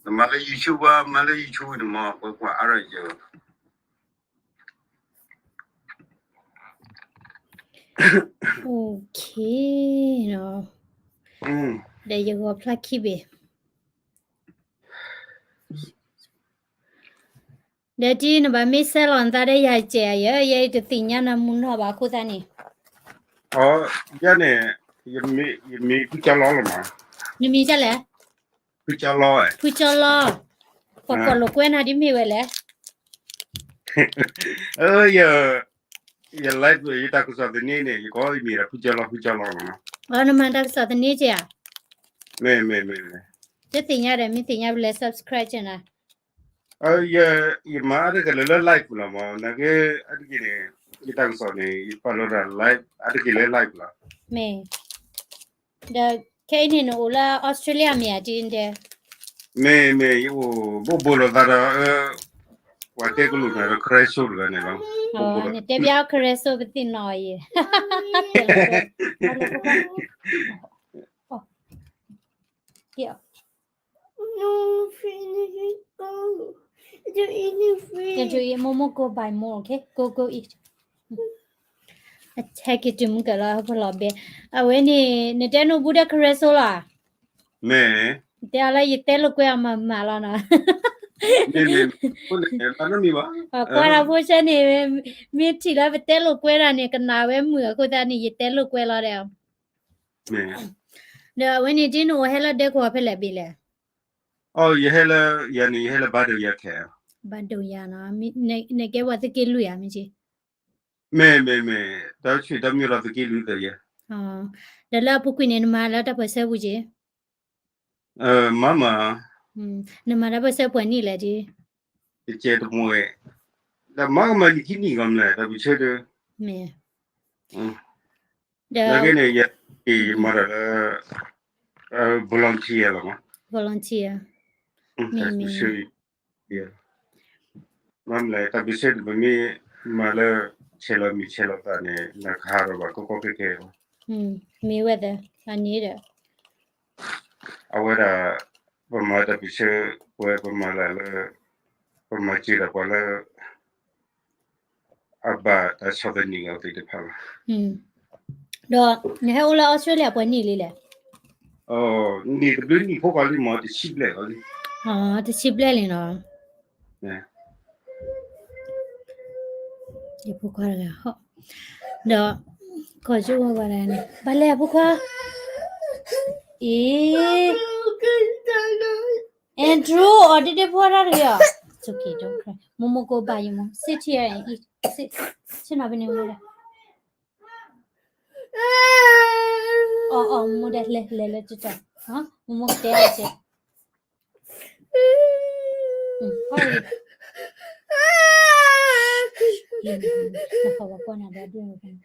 နမၤလၢ YouTube ဘၣ် မၤလၢ YouTube န့ၣ်မ့ၢ် ပှၤကွၢ်အါထီၣ်ယဲၢ် OK ဒီးယဂီၤဖျါခံဘ့ၣ် ဒီးတံနဘၣ်မ့ၢ်ဆဲးလီၤနသးဒီးယၤစဲးအယဲၢ် ယဲအံၤတသ့ၣ်ညါနၤမူနီၢ်ဘၣ်အဃိသတးန့ၣ်, ယၤန့ၣ်, ယမံၤဖုကၠီလီလီၤမး, နမံၤဒ်လဲၣ်, ဖုကၠီလီ, ဖုကၠီလီ, ပှၤကိးလိာ်ကွဲနၤဒ်မ့ၢ်ဝဲလဲၣ်, ယ live ယတၢ်ကစီၣ်သန့န့ၣ် ယကိးယမံၤဒီးဖုကၠီလီ ဖုကၠီလီလီၤမး, နမၤတၢ်ကစီၣ်သန့က့ဧါ, မ့ၢ်မ့ၢ်မ့ၢ်, တသ့ၣ်ညါဒီး မ့ၢ်သ့ၣ်ညါပလဲၤ subscribe ကနၤ ယမၤအါတက့ၢ်လၢ live လီၤမး, နာ်က့အါတက့ၢ်န့ၣ်, ယတၢ်ကစီၣ်န့ၣ် ယပာ်လီၤတၢ် live အါတက့ၢ်လၢ live လီၤ, မ့ၢ်, ဒီးခဲအံၤန့ၣ်နအိၣ်လၢ Australia မ့ၢ်ဧါ တံတဲ, မ့ၢ်မ့ၢ် ယအိၣ်ဘိးဘိးလိာ်သးဒီး, ပှၤတဲကလိာ်နၤဒီး Karen show တဂၤန့ၣ်လီၤ, နတဲဘၣ် Karen show ပသ့ၣ်နီၣ်အံၤ Momo, go buy more, okay? Go, go eat. အဆဲးက့ၤတုၤမုၢ်ကလီၤ ဟဲဖီလီၤဘဲ, အဝဲန့ၣ် နတဲနအိၣ်ဘူးဒီး Karen show လီၤ, မ့ၢ်, တဲအီၤလၢယတဲလိာ်ကွဲအီၤမၤမၤလီၤနီၤ, ကွၢ်တၢ်ဖိဆဲန့ၣ်, မ့ၢ်ထံၣ်လၢပတဲလိာ်ကွဲတၢ်န့ၣ် ကနၣ်ဝဲမုာ်အဃိသတးန့ၣ် ယတဲလိာ်ကွဲလီၤဒီး ဒီးအဝဲန့ၣ် တံနအိၣ်ဟဲလၢဒဲကဝီၤဖဲလဲၣ်ဘ့ၣ်လဲၣ်, ယဟဲလၢ, ယၤန့ၣ် ယဟဲလၢဘၣ်ဒိယၤခဲ, ဘၣ်ဒိယၤနီၤ, နကဲပှၤသုးက့လွံၢ်ဧါ မ့ၢ်က့, မ့ၢ်မ့ၢ်မ့ၢ်, တၢ်ဆံးတၢ်မံလီၤသုးက့လွံၢ်သ့ယဲ, ဒီးလၢအပူၤကွံာ်န့ၣ် နမၤလၢတၢ်ပၢၢ်ဆၢပူၤက့, မၤမၤ, နမၤတၢ်ပၢၢ်ဆၢပှဲၤနံၣ်လဲၣ်ဒ် တကဲတမှဲ, ဒီးမၤကမၤလံခံနံၣ်ဂီၢ်မလဲၣ် တၢ်ပၢၢ်ဆၢဒီး, မ့ၢ်, ဒီး, နာ်က့န့ၣ် ယမၤတၢ်လၢ, volunteer လီၤမး, volunteer, တၢ်ပၢၢ်ဆၢ, မ့ၢ်မလဲၣ် တၢ်ပၢၢ်ဆၢန့ၣ် ပမ့ၢ်မၤလၢ ဆဲးလီၤမံၤဆဲးလီၤသးန့ၣ် နကဟးထီၣ်ဘၣ်ကီကီခဲခဲ, မ့ၢ်ဝဲသ့ၣ်, အန့ၣ်ဒီး အဝဲဒၣ်, ပမၤတၢ်ပၢၢ်ဆၢ, ပဝဲပမၤလၢ်လၢ, ပမၤစၢၤဒၣ်ပှၤလၢ, အဘၣ်တၢ်ဆီၣ်သနံးအီၤသ့ၣ်တဖၣ်လီၤ, ဒီး, နဟဲအိၣ်လၢ Australia ပှဲၤနံၣ်လံလဲၣ်, နံၣ်တဘျုးနံၣ်ဖိခွါလံမး တဆံဘျဲၣ်လီၤလံ, တဆံဘျဲၣ်လံနီၤ ယဖိခွါတဂၤ, ဒီး, ကီၢ်ကၠိဝဲဝဲဒၣ်န့ၣ် ဘၣ်လဲၣ်အဖိခွါ, အ့, Andrew အီၤဒ့ဒ့ဖိခွါတဂၤ, Momo, go buy you more, sit here and eat, sit, sit နီၤဖဲန့ၣ်မူဒီး, အီၤအီၤမူဒီး လဲၤလဲၤလၢတတီၤ, Momo တဲအီၤကဲ ဟီၣ်, နဟီၣ်ဝဲကွၢ်နၤဒီးဒိၣ်န့ၣ်,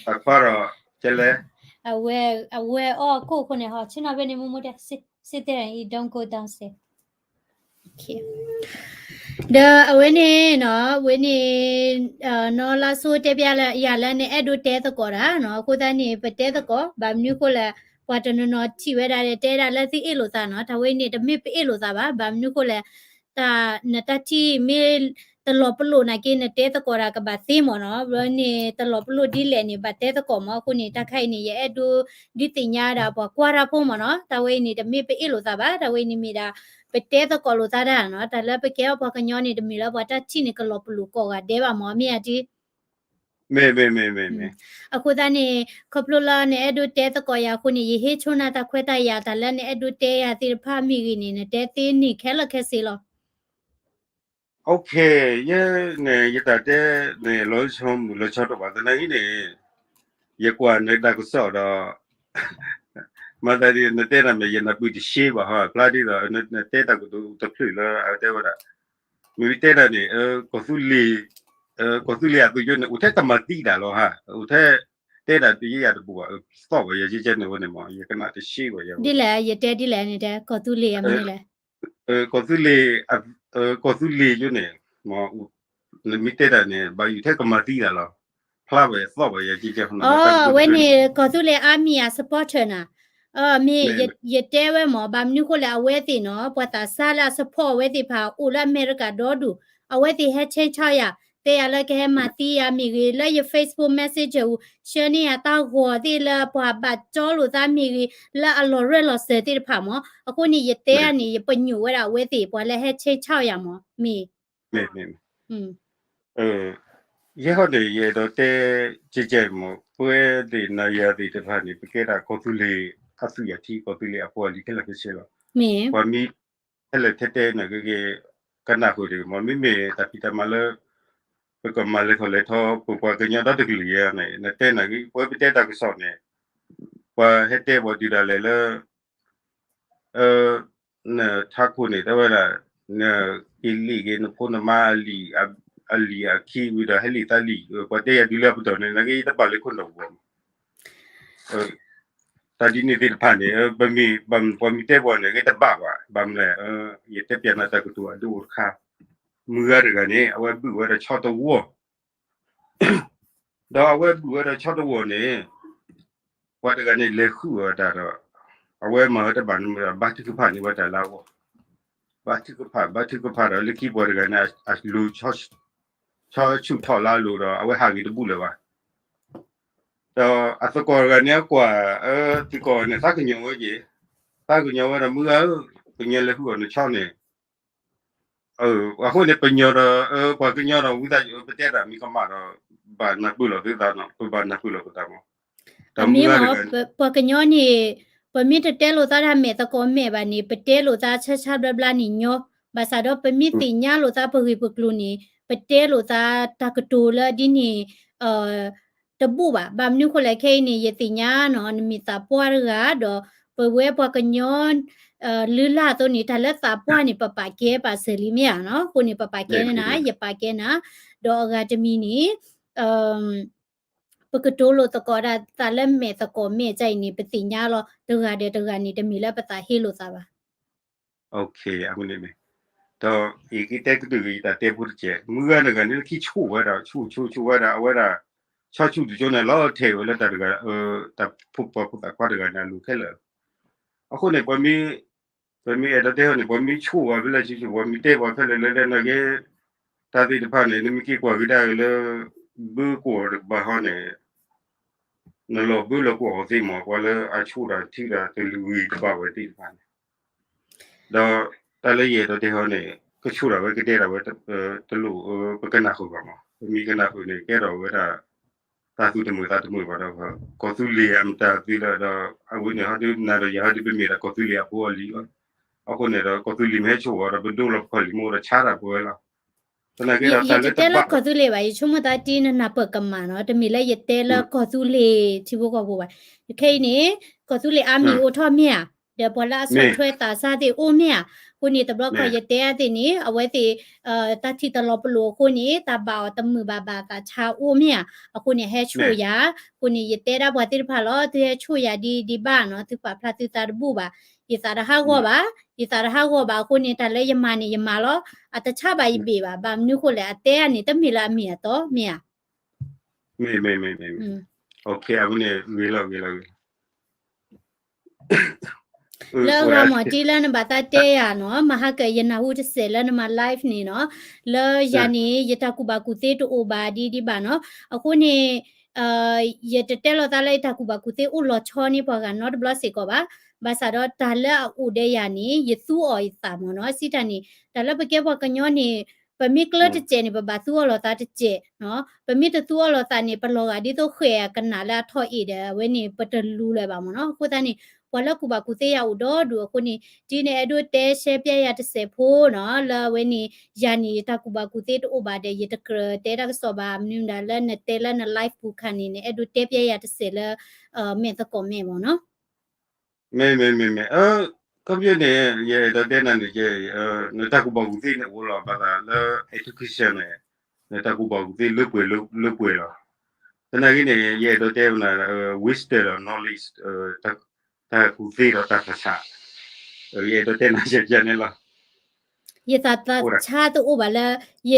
အခွါဒီး, ကလဲၣ်, အဝဲ, အဝဲအီၣ်ကိၣ်အဃိန့ၣ် ဟီၣ်ဆ့ၣ်နီၤဖဲန့ၣ် မူမူတဲ, sit, sit there and eat, don't go downstairs. ဒီးအဝဲန့ၣ်နီၤ, ဝဲန့ၣ်, နီၢ်လါစိတဲပျဲလၢယၤလၢနအဲၣ်ဒိးတဲသကိး တၢ်နီၤ, အဃိသတးန့ၣ် ပတဲသကိး, ဘၣ်မနုၤဃိလဲၣ်, ပှၤတနီၤနီၤထံၣ်ဝဲဒၣ်ဒီး တဲဒၣ်လၢသုအ့ၣ်လိာ်သးနီၤ, တၢ်ဝဲအံၤန့ၣ် တမ့ၢ်ပအ့ၣ်လိာ်သးဘၣ်, ဘၣ်မနုၤဃိလဲၣ်, တၢ်, နတၢ်ထံၣ်မ့ၢ်တလီၤပလိာ်နာ်က့ နတဲသကိးတၢ်ကဘၣ်သ့မ့ၢ်နီၤ, ဘျီန့ၣ် တလီၤပလိာ်ဒ်လဲၣ်န့ၣ် ဘၣ်တဲသကိးမ့ၢ်, အဃိန့ၣ် တၢ်ခါအံၤန့ၣ် ယအဲၣ်ဒိးဒုးသ့ၣ်ညါဒၣ်ပှၤကွၢ်တၢ်ဖိမ့ၢ်နီၤ, တၢ်ဝဲအံၤန့ၣ် တမ့ၢ်ပအ့ၣ်လိာ်သးဘၣ်, တၢ်ဝဲအံၤန့ၣ်မ့ၢ်ဒၣ် ပတဲသကိးလိာ်သးတၢ်နီၤ, တၢ်လၢပကဲထီၣ်ပှၤကညီန့ၣ် တမ့ၢ်လၢပှၤတၢ်ထံၣ်န့ၣ် ကလီၤပလိာ်ကိးဂၤဒဲးဘၣ်မ့ၢ်, မ့ၢ်ဧါတံၢ် မ့ၢ်မ့ၢ်မ့ၢ်မ့ၢ်မ့ၢ်, အဃိသတးန့ၣ် ခီဖျိလၢနအဲၣ်ဒိးတဲသကိးယၤအဃိန့ၣ် ယဟ့ၣ်ဆိနၤတၢ်ခွဲးတၢ်ယာ် တၢ်လၢနအဲၣ်ဒိးတဲယၤသ့ၣ်တဖၣ်မ့ၢ်ဂ့ၤန့ၣ် နတဲသ့န့ၢ်ခဲလၢာ်ခဲဆ့လီၤ. OK, ယဲန့ၣ် ယတၢ်တဲန့ၣ် လီၤဆီမုၢ်လီၤဆီတဘၣ်သနာ်က့န့ၣ်, ယကွၢ်နတၢ်ကစီၣ်ဒီး မၤသးဒ်နတဲတၢ်မ့ၢ် ယနၢ်ပၢၢ်တရှဲဘၣ်ဟီ, ဖျါဒ်သိး နတဲတၢ်ကတိၤတဖျၢၣ်လၢအတဲဝဲဒၣ်, မ့ၢ်တဲတၢ်န့ၣ် ကီၢ်သူလ့ၤ, ကီၢ်သူလ့ၤအသုးကၠိန့ၣ် အိၣ်ထဲကမၤသံတၢ်လီၤဟါ, အိၣ်ထဲ, တဲတၢ်တယဲယၤတဘူးဘၣ်, သီၣ်ဘၣ်ယၤကဲကဲန့ၣ်ဝဲန့ၣ်မ့ၢ် ယကနၣ်တရှဲဘၣ်ယၤ, ဒ်လဲၣ် ယတဲဒ်လဲၣ်န့ၣ်တဲ ကီၢ်သူလ့ၤအမနုၤလဲၣ် ကီၢ်သူလ့ၤ, ကီၢ်သူလ့ၤယိန့ၣ်, နမ့ၢ်တဲတၢ်န့ၣ် ဘၣ်ယိၣ်ထဲကမၤသံတၢ်လီၤ, ဖျါဘၣ်ယၤသီၣ်ဘၣ်ယၤကဲကဲ, အဝဲန့ၣ် ကီၢ်သူလ့ၤ army အ supporter နၤ, မ့ၢ်, ယတဲဝဲမ့ၢ် ဘၣ်မနုၤဃိလဲၣ် အဝဲသ့ၣ်နီၤ ပှၤသးစၢ်လၢအ support အဝဲသ့ၣ်တဖၣ် အိၣ်လၢအမဲရကၤဒီဒူၣ်, အဝဲသ့ၣ်ဟဲ change ဆၢယၤ, တဲယၤလၢကဟဲမၤသံယၤမ့ၢ်ဂ့ၤ, လၢယ Facebook Messenger ပူၤ ဆှၢန့ၢ်ယၤတၢ်ဂီၤသ့ၣ်လၢပှၤဘၣ်ကၠီလိာ်သးမ့ၢ်ဂ့ၤ, လၢအလီၤရၢၢ်လီၤစၢၤသ့ၣ်တဖၣ်မ့ၢ်, အဃိန့ၣ် ယတဲယၤန့ၣ် ယပညိၣ်ဝဲဒၣ်အဝဲသ့ၣ် ပှၤလၢဟဲ change ဆၢယၤမ့ၢ်, မ့ၢ် မ့ၢ်, ယဲဟီန့ၣ် ယအဲၣ်ဒိးတဲ ကဲကဲမ့ၢ် ပဝဲသ့ၣ်နၤယၤသ့ၣ်တဖၣ်န့ၣ် ပကဲဒၣ်ကီၢ်သူလ့ၤအသွံၣ်အထံ ကီၢ်သူလ့ၤအဖိအလံၤခဲလၢာ်ခဲဆ့လီၤ. ပှၤမ့ၢ် ထဲလဲၣ်ထဲတဲနၤဂ့ၤဂ့ၤ ကနၢ်ဃုာ်တဂ့ၤမ့ၢ် မ့မ့ၢ်တၢ်ဖံးတၢ်မၤလၢ ပကမၤလဲၤထီၣ်လဲၤထီ ပပှၤကညီဒီတကလုာ်အံၤန့ၣ် နတဲနၤဂ့ၤ ပဝဲပတဲတၢ်ကစီၣ်န့ၣ် ပှၤဟဲတဲပှၤဒုးဒၣ်လဲာ်လၢ နထးခိၣ်န့ၣ် တဲဝဲဒၣ် နက့ၤလံာ်က့ၤ နဖိနမါအလံာ် အလံာ်အခံဝံၤဒီး ဟဲလံာ်သးလံာ် ပှၤတဲယၤဒ်လၢအပတီၢ်န့ၣ် နက့ၤတဘၣ်လၢခိၣ်နူာ်ပူၤမး တၢ်ဒ်န့ၣ်သ့ၣ်တဖၣ်န့ၣ် ပမ့ၢ် ပှၤမ့ၢ်တဲပှၤန့ၣ် ကတဘၣ်ဘၣ် ဘၣ်မနုၤလဲၣ် ယတဲပျးနၤတၢ်ကတိၤအဒိအိၣ်တခါ မုၢ်ဂၤတဂၤန့ၣ် အဝဲဘုၣ်ဝဲဒီးဆီတဝီ ဒီးအဝဲဘုၣ်ဝဲဒီးဆီတဝီန့ၣ် ပှၤတဂၤန့ၣ်လဲၤဃုအီၤတၢ်ဒီး အဝဲမၤဝဲတဘၣ်န့ၣ် ဘါထုကဖၣ်န့ၢ်ဝဲတၢ်လၢအဂီၢ် ဘါထုကဖၣ် ဘါထုကဖၣ်ဒီး လၢခံပှၤတဂၤန့ၣ် အလူၤ ဆီဆူၣ်ထီၣ်လၢအလိၤဒီး အဝဲဟးဂ့ၤတဘူၣ်လၢၤဘၣ် ဒီးအသကိးတဂၤန့ၣ် အကွၢ် သုကိးန့ၣ် သးကညီၤဝဲက့ၤ သးကညီၤဝဲဒီး မုၢ်ဂၤဧၢ ကညီၤလဲၤဃုအီၤနဆီန့ၣ် အဃိန့ၣ် ပညီဒီး ပှၤကညီဒီး ဝံသးစူၤ ပတဲတၢ်မ့ၢ်ကမၣ်ဒီး ဘၣ်နၢ်ပၢၢ်လီၤသုသးနီၤ ပဘၣ်နၢ်ပၢၢ်လီၤပသးမး တမ့ၢ်မ့ၢ် ပှၤကညီန့ၣ် ပမ့ၢ်တတဲလိာ်သးတၢ်မဲာ်သကိးမဲာ်ဘၣ်န့ၣ် ပတဲလိာ်သးဆါဆါဘျါဘျါန့ၣ်ညီ ဘၣ်ဆၣ်ဒီးပမ့ၢ်သ့ၣ်ညါလိာ်သးပဂ့ၢ်ပကျိၤန့ၣ် ပတဲလိာ်သးတၢ်ကတိၤလၢဒ်န့ၣ် တဘူၣ်ဘၣ်. ဘၣ်မနုၤဃိလဲၣ်ခဲအံၤန့ၣ် ယသ့ၣ်ညါနီၤ နမ့ၢ်သးပှၢ်တဂၤဒီး ပဝဲပှၤကညီ လုၢ်လၢ်အသိးန့ၣ် တၢ်လၢသးပှၢ်န့ၣ် ပပာ်ကဲပာ်စၢၤလံမ့ၢ်ဧါနီၤ. အဃိန့ၣ် ပပာ်ကဲန့ၣ်နၤ ယပာ်ကဲနၤ ဒီးအဂၤတမံၤန့ၣ် ပကတိၤလိာ်သကိးဒၣ်သးလၢမဲာ်သကိးမဲာ်ကအံၤန့ၣ် ပသ့ၣ်ညါလီၤ တဂၤဒီးတဂၤန့ၣ် တမ့ၢ်လၢပသးဟ့လိာ်သးဘၣ်. အဃိန့ၣ် ဒီးယကတဲကဒုၣ်ဂ့ၤ ယတၢ်တဲဖိတကဲး မုၢ်ဂၤတဂၤန့ၣ် လၢခံဆိၣ်ဝဲဒၣ် ဆိၣ်ဆိၣ်ဆိၣ်ဝဲဒၣ် အဝဲဒၣ် ဆီဆူၣ်တကၠိန့ၣ် လီၤထဲးဝဲလၢတၢ်တဂၤ တၢ်ဖိပှၤဖိသၣ်ခွါတဂၤန့ၣ် အလိၤခဲလၢာ် အဃိန့ၣ် ပမ့ၢ်အဲၣ်ဒိးတဲဟီန့ၣ် ပှၤမ့ၢ်ဆိၣ်ဝဲဖဲလဲၣ်ဆူၣ်ဆူၣ် ပှၤမ့ၢ်တဲပှၤဖဲလဲၣ်လဲၣ်လဲၣ်နာ်က့ တၢ်သ့ၣ်တဖၣ်န့ၣ် နမ့ၢ်က့ၤကွၢ်ကဒါက့ၤလၢ ဘုကိးတကပၤဟီန့ၣ် နလီၤဘုလီၤကွီၢ်အီၤသ့မး ပှၤလၢအဆိၣ်တၢ်ထံၣ်တၢ်တလုၢ်ဝံၤတဘၣ်ဝဲသ့ၣ်တဖၣ်န့ၣ် ဒီးတၢ်လၢယအဲၣ်ဒိးတဲဟီန့ၣ် ကဆိၣ်ဒၣ်ဝဲကတဲဒၣ်ဝဲ တလိၣ် ပကနၢ်ဃုာ်ဘၣ်မး ပမ့ၢ်ကနၢ်ဃုာ်န့ၣ် ကဲထီၣ်ဝဲဒၣ် တၢ်သူၣ်တမုာ်သးတမုာ်ဘၣ်ဒီး ကီၢ်သူလ့ၤအမတၤသ့လၢဒီး အဝဲန့ၣ်ဟီဒုးနၤဒီးယၤဟီဒုး ပမ့ၢ်ဒၣ်ကီၢ်သူလ့ၤအဖိအလံၤလီၤ. အဃိန့ၣ်ဒီး ကီၢ်သူလ့ၤမ့ၢ်ဟဲဆိၣ်ဝဲဒီး ပဒိလီၤပခီၣ်လံၤမ့ၢ်ဒီးဆါတၢ်ပဝဲလီၤ. သနာ်က့ဒီး တၢ်လၢတဘၣ် ယတတဲလၢကီၢ်သူလ့ၤဘၣ် ယဆိကမိၣ်သးတ့နနၢ်ပၢၢ်ကမၣ်နီၤ တမ့ၢ်လၢယတဲလၢကီၢ်သူလ့ၤထံဖိကီၢ်ဖိဘၣ်. ခဲအံၤန့ၣ် ကီၢ်သူလ့ၤအါမံၤအိၣ်ထီၣ်မ့ၢ်ဧါ, ဒီးပှၤလၢအဆီၣ်ထွဲသးစၢ်သ့ၣ်အိၣ်မ့ၢ်ဧါ, အဃိန့ၣ်တဘျီခီယတဲအသ့ၣ်န့ၣ် အဝဲသ့ၣ် တၢ်ထံၣ်တလီၤပလိာ်အဃိန့ၣ် တၢ်ဘၣ်အီၤတမုာ်ဘၣ်ဘၣ်သးဆါအိၣ်မ့ၢ်ဧါ, အဃိန့ၣ်ဟဲဆိၣ်ယၤ, အဃိန့ၣ်ယတဲဒၣ်ပှၤသ့ၣ်တဖၣ်လီၤ သုဟဲဆိၣ်ယၤဒ်ဒ်ဘၣ်နီၤ သုပာ်ဖျါသုသးတဘူၣ်ဘၣ်, ယသးတဟးဂီၤဘၣ်, ယသးတဟးဂီၤဘၣ်အဃိန့ၣ် တၢ်လၢယမၤန့ၣ်ယမၤလီၤ, အတဆါဘၣ်ယဘ့ၣ်ဘၣ်, ဘၣ်မနုၤဃိလဲၣ် အတဲအန့ၣ် တမ့ၢ်လၢအမ့ၢ်အတီမ့ၢ်ဧါ. မ့ၢ် မ့ၢ် မ့ၢ် မ့ၢ် မ့ၢ် အဝဲန့ၣ်ဂ့ၤလီၤ ဂ့ၤလီၤ ဂ့ၤလီၤ လၢအဂၤမ့ၢ်တ့လၢနဘၣ်သးတဲယၤနီၤ မဟါကၢၤယနၢ်ဟူတစဲးလၢနမၤ live န့ၣ်နီၤ, လၢယၤန့ၣ် ယတၢ်ကူၣ်ဘၣ်ကူၣ်သ့တအိၣ်ဘၣ်ဒ်ဒ်ဘၣ်နီၤ, အဃိန့ၣ် ယတတဲလိာ်သးလၢယတၢ်ကူၣ်ဘၣ်ကူၣ်သ့အိၣ်လီၤဆီန့ၢ်ပှၤဂၤနီတဘျီစ့ၢ်ကီးဘၣ်, ဘၣ်ဆၣ်ဒီးတၢ်လၢအအိၣ်ဒီးယၤန့ၣ် ယသူအီၤယသးမ့ၢ်နီၤ, စံးတၢ်န့ၣ် တၢ်လၢပကဲပှၤကညီန့ၣ် ပမ့ၢ်ကျၢတစဲးန့ၣ် ပဘၣ်သူအီၤလိာ်သးတစဲးနီၤ, ပမ့ၢ်တသူအီၤလိာ်သးန့ၣ် ပလီၤဂာ်ဒ်သိးဃဲၣ်အကနၣ်လၢအထီၣ်အ့ၣ်ဒီး အဝဲန့ၣ် ပတလူလၢၤဘၣ်မ့ၢ်နီၤ, အဃိသတးန့ၣ် ပှၤလၢကူၣ်ဘၣ်ကူၣ်သ့ယၤအိၣ်ဒီဒူၣ်အဃိန့ၣ် ဒ်နအဲၣ်ဒိးတဲရှဲပျဲယၤတစဲးဖိနီၤ လၢအဝဲန့ၣ် ယၤန့ၣ် ယတၢ်ကူၣ်ဘၣ်ကူၣ်သ့တအိၣ်ဘၣ်ဒီး ယတကြၢးတဲတၢ်ကစီၣ်ဘၣ် မနုၤဒၣ်လၢနတဲလၢန live ပူၤခါန့ၣ် နအဲၣ်ဒိးတဲပျဲယၤတစဲးလၢ မဲာ်သကိးမဲာ်မ့ၢ်နီၤ. မ့ၢ် မ့ၢ် မ့ၢ် မ့ၢ် ခီပညီန့ၣ် ယအဲၣ်ဒိးတဲနၤန့ၣ် နတၢ်ကူၣ်ဘၣ်ကူၣ်သ့န့ၣ် အိၣ်လီၤဘၣ်သးလၢ education န့ၣ် နတၢ်ကူၣ်ဘၣ်ကူၣ်သ့လၢပှဲၤလၢပှဲၤလီၤ. သနာ်က့န့ၣ် ယအဲၣ်ဒိးတဲနၤ wisdom ဒီး knowledge တၢ်ကူၣ်သ့ဒီးတၢ်သးဆး ယအဲၣ်ဒိးတဲနၤယၤန့ၣ်လီၤ. ယသးဆါတအိၣ်ဘၣ်လၢ ယ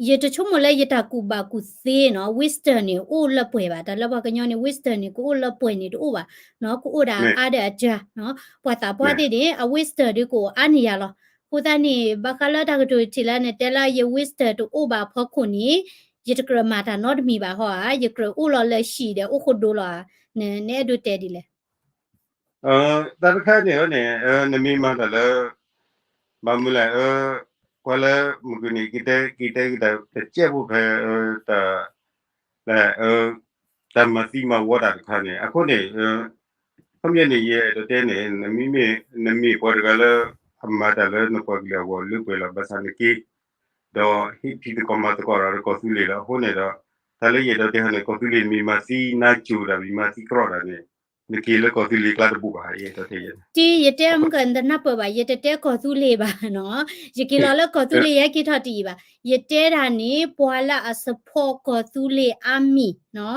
ယတဆိကမိၣ်လၢယတၢ်ကူၣ်ဘၣ်ကူၣ်သ့နီၤ wisdom န့ၣ် အိၣ်လၢပှဲၤဘၣ်. တၢ်လၢပှၤကညီန့ၣ် wisdom န့ၣ် ကအိၣ်လၢပှဲၤန့ၣ်တအိၣ်ဘၣ်နီၤ, ကအိၣ်ဒၣ်အါဒီးအတြၢ်နီၤ. ပှၤသးပှၢ်သ့ၣ်န့ၣ် အ wisdom ဒုးကအိၣ်အါန့ၢ်ယၤလီၤ. အဃိသတးန့ၣ် ဘၣ်ဃးလၢတၢ်ကတိၤထံးလၢနတဲလၢယ wisdom တအိၣ်ဘၣ်အဖီခိၣ်န့ၣ် ယတကြၢးမၤတၢ်နီတမံၤဘၣ်ဟီဧါ, ယကြၢးအိၣ်လီၤလၢဟံၣ်ဒီးအိၣ်ဃိဒိလီၤဧါ, နအဲၣ်ဒိးတဲဒ်လဲၣ်. တၢ်တခါန့ၣ်န့ၣ် နမ့ၢ်မၤတၢ်လၢ ဘၣ်မနုၤလဲၣ် ပှၤလၢမုၢ်ကနံၤ ကတဲက့ၤတၢ်တစဲးဖိဖဲ တၢ် လၢ တၢ်မၤသံမၤဝီတၢ်တခါန့ၣ် အဃိန့ၣ် ခီပညီန့ၣ် ယအဲၣ်ဒိးတဲန့ၣ် နမ့မ့ၢ်ပှၤတဂၤလၢ အမၤတၢ်လၢနပှၤကလုာ်အဂီၢ်လၢပှဲၤလီၤ ဘၣ်ဆၣ်နက့ ဒီးဟ့ၣ်ဖံးသကိးမၤသကိးဒီးကီၢ်သူလ့ၤလီၤ. အဃိန့ၣ်ဒီး တၢ်လၢယအဲၣ်ဒိးတဲဟီန့ၣ် ကီၢ်သူလ့ၤမ့ၢ်မၤသံ နါစိၤတၢ်မ့ၢ်မၤသံကြီတၢ်န့ၣ် နက့ၤလၢကီၢ်သူလ့ၤကျါတဘူၣ်ဘၣ် ယအဲၣ်ဒိးတဲယဲန့ၣ်. တံၤ ယတဲမုၢ်ကနၢ်ပၢၢ်ဘၣ်, ယတတဲကီၢ်သူလ့ၤဘၣ်နီၤ, ယက့ၤလီၤလၢကီၢ်သူလ့ၤ ယဟဲက့ၤထီၣ်တယံာ်ဘၣ်. ယတဲဒၣ်န့ၣ် ပှၤလၢအ support ကီၢ်သူလ့ၤအါမံၤနီၤ,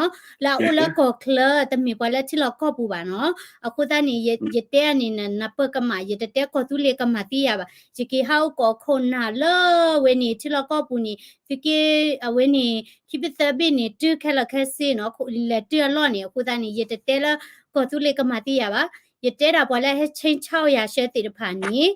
လၢအအိၣ်လၢကီၢ်ချၢ တမ့ၢ်ပှၤလၢထံလီၢ်ကီၢ်ပူၤဘၣ်နီၤ. အဃိသတးန့ၣ် ယတဲန့ၣ် နနၢ်ပၢၢ်ကမၣ်, ယတတဲကီၢ်သူလ့ၤကမၤသံယၤဘၣ်. ယက့ၤဟးအိၣ်ကိးခိၣ်နၢ်လၢဝဲန့ၣ် ထံလီၢ်ကီၢ်ပူၤန့ၣ် သုက့ အဝဲန့ၣ် ခံဘ့ၣ်သၢဘ့ၣ်န့ၣ် တုၤခဲလၢာ်ခဲဆ့နီၤ, လဲၤတုၤအလီၢ်န့ၣ်. အဃိသတးန့ၣ် ယတတဲလၢကီၢ်သူလ့ၤကမၤသံယၤဘၣ်. ယတဲဒၣ်ပှၤလၢဟဲ change ဆၢယၤဆၢသ့ၣ်တဖၣ်န့ၣ်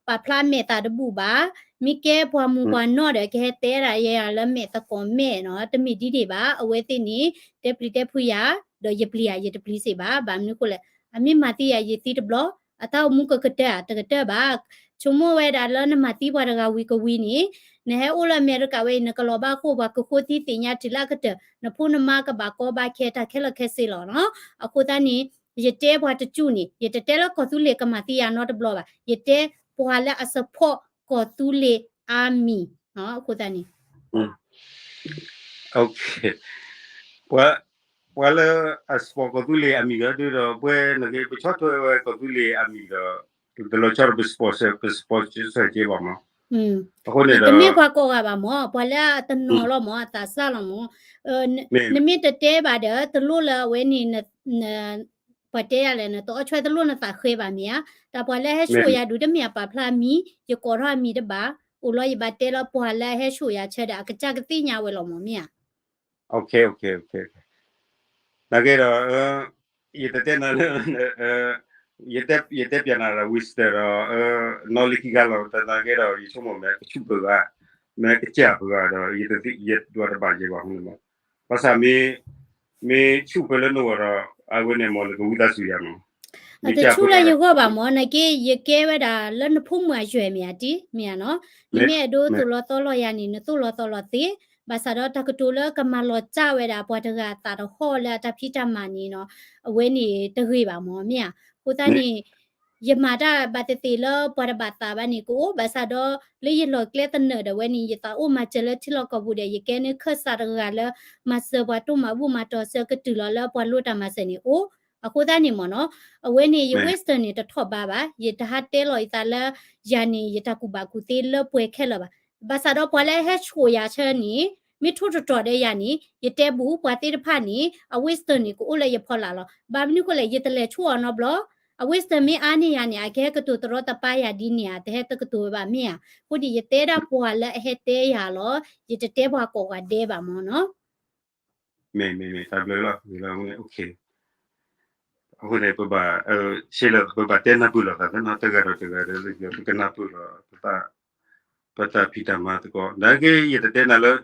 ပာ်ဖျါမဲာ်သးတဘူၣ်ဘၣ်. မ့ၢ်ကဲပှၤမုၢ်ပှၤနီၢ်ဒီး ကဟဲတဲဒၣ်ယၤလၢမဲာ်သကိးမဲာ်နီၤ, တမ့ၢ်ဒ်န့ၣ်ဘၣ်. အဝဲသ့ၣ်န့ၣ် တဲပျံၤတဲဖုယၤ, ဒီးယပျံၤယၤ ယတပျံၤစ့ၢ်ဘၣ်. ဘၣ်မနုၤဃိလဲၣ်, အမ့ၢ်မၤသံယၤယသံတဘျီ, အတၢ်အိၣ်မူကကတၢၢ်ဧါ, တကတၢၢ်ဘၣ်. ဆိကမိၣ်ဝဲဒၣ်လၢနမၤသံပှၤတဂၤဝံၤကဝံၤန့ၣ်, နဟဲအိၣ်လၢအမဲရကၤဝဲအံၤ နကလီၤဘၣ်ဃိၣ် ပှၤကဃိသံသ့ၣ်ညါတုၤလၢအကတၢၢ်, နဖိနမါကဘၣ်ကီဘၣ်ခဲတၢ်ခဲလၢာ်ခဲဆ့လီၤနီၤ. အဃိသတးန့ၣ် ယတဲပှၤတကၠူၢ်န့ၣ် ယတတဲလၢကီၢ်သူလ့ၤကမၤသံယၤနီတဘျီဘၣ်. ယတဲပှၤလၢအ support ကီၢ်သူလ့ၤအါမံၤ, အဃိသတးန့ၣ် ပှၤလၢအ support ကီၢ်သူလ့ၤအါမံၤဒီး ဒုးဒီး ပှဲၤနက့ၤ ပဆီၣ်ထွဲဝဲကီၢ်သူလ့ၤအါမံၤဒီး တလီၤဆီဒီး ပ support ပ support စ့ၢ်ကီးဘၣ်မး. အဃိန့ၣ်ဒီး တမ့ၢ်ပှၤကိးဂၤဘၣ်မး, ပှၤလၢအတနီၤလီၤမး, အသးစၢ်လီၤမး. နမ့ၢ်တတဲဘၣ်ဒီး တလိၣ်လၢအဝဲန့ၣ် ပှၤတဲယၤလဲၣ်, နတအီၣ်ဆွဲတလိၣ်နသးဃဲဘၣ်မ့ၢ်ဧါ. တၢ်ပှၤလၢအဟဲဆိၣ်ယၤဒုး တမ့ၢ်အပာ်ဖျါအမံၤ, ယကိးထီၣ်အမံၤတဘၣ်, အိၣ်လီၤယဘၣ်တဲလၢပှၤလၢအဟဲဆိၣ်ယၤဆၢဒီး အကစၢ်ကသ့ၣ်ညါဝဲလီၤမး မ့ၢ်ဧါ. နာ်က့ဒီး ယတတဲနၤလၢ ယတဲပၠးနၤဒီး wisdom ဒီး knowledge ခံခါလီၤ. တနာ်က့ဒီး ယဆိကမိၣ်မ့ၢ်ကဆူၣ်ပဂၤ, မ့ၢ်ကစၢ်ပဂၤဒီး ယတသ့ ယဒွးတဘၣ်ယဲဘၣ်အဃိန့ၣ်မး. ဘၣ်ဆၣ်မ့ၢ် မ့ၢ်ဆူၣ်ပလၢနဂီၢ်ဒီး အဝဲန့ၣ်မး နကဝံသးစူၤယၤမး. အတဆူၣ်လၢယဂီၢ်ဘၣ်မး, နာ်က့ ယကဲဝဲဒၣ်လၢနဖိမုၣ်အယွဲၢ်မ့ၢ်ဧါတံၤ, မ့ၢ်ဧါနီၤ. နမ့ၢ်အဲၣ်ဒိးသိၣ်လီၤသီလီၤယၤန့ၣ် နသိၣ်လီၤသီလီၤသ့, ဘၣ်ဆၣ်ဒီးတၢ်ကတိၤလၢကမၤလီၤစၢ်ဝဲဒၣ်ပှၤတဂၤအသးတဟီၣ်လၢအတၢ်ဖံးတၢ်မၤန့ၣ်နီၤ, အဝဲန့ၣ်တဂ့ၤဘၣ်မး မ့ၢ်ဧါ. အဃိသတးန့ၣ် ယမၤတၢ်ဘၣ်သ့ၣ်သ့ၣ်လၢပှၤတဘၣ်သးဘၣ်န့ၣ်ကအိၣ်, ဘၣ်ဆၣ်ဒီးလၢယလီၢ်ကျဲသနၢၣ်ဒီးဝဲန့ၣ် ယသးအိၣ်မၤစၢၤလၢထံလီၢ်ကီၢ်ပူၤဒီး ယကဲန့ၢ်ခၢၣ်စးတဂၤလၢ မၤစၢၤပှၤတိၢ်မၤဘူၣ်မၤတီၤစၢၤကတုၤလီၤလၢပှၤလိၣ်တၢ်မၤစၢၤန့ၣ်အိၣ်. အဃိသတးန့ၣ်မ့ၢ်နီၤ, အဝဲန့ၣ် ယ wisdom န့ၣ် တထီၣ်ဘးဘၣ်, ယတဟးတဲလီၤယသးလၢ ယၤန့ၣ် ယတၢ်ကူၣ်ဘၣ်ကူၣ်သ့လၢပှဲၤခဲလၢာ်ဘၣ်. ဘၣ်ဆၣ်ဒီးပှၤလၢအဟဲဆိၣ်ယၤဆၢန့ၣ် မ့ၢ်ထိၣ်တတီၤဒီးယၤန့ၣ် ယတဲဘူး ပှၤသ့ၣ်တဖၣ်န့ၣ် အ wisdom န့ၣ် ကအိၣ်လၢယဖီလာ်လီၤ. ဘၣ်မနုၤဃိလဲၣ် ယတလဲၤဆိၣ်အီၤနီတဘျီ, အ wisdom မ့ၢ်အါန့ၢ်ယၤန့ၣ် အကဟဲကတိၤတရီတပါယၤဒ်န့ၣ်ဧါ, တဟဲတကတိၤဝဲဘၣ် မ့ၢ်ဧါ. အဃိန့ၣ် ယတဲဒၣ်ပှၤလၢအဟဲတဲယၤလီၤ, ယတတဲပှၤကိးဂၤဒဲးဘၣ်မ့ၢ်နီၤ. မ့ၢ် မ့ၢ် မ့ၢ် တၢ်ဘျုးလီၤ ဘျုးလီၤ အဃိန့ၣ် ပဘၣ် ဆ့လၢပဘၣ်တဲနၢ်ပၢၢ်လိာ်သးသ့နီၤ, တဂၤဒီးတဂၤဒီး ပကနၢ်ပၢၢ်လိာ် ပတၢ်ဖံးတၢ်မၤသကိး, နာ်က့ ယတတဲနၤလၢ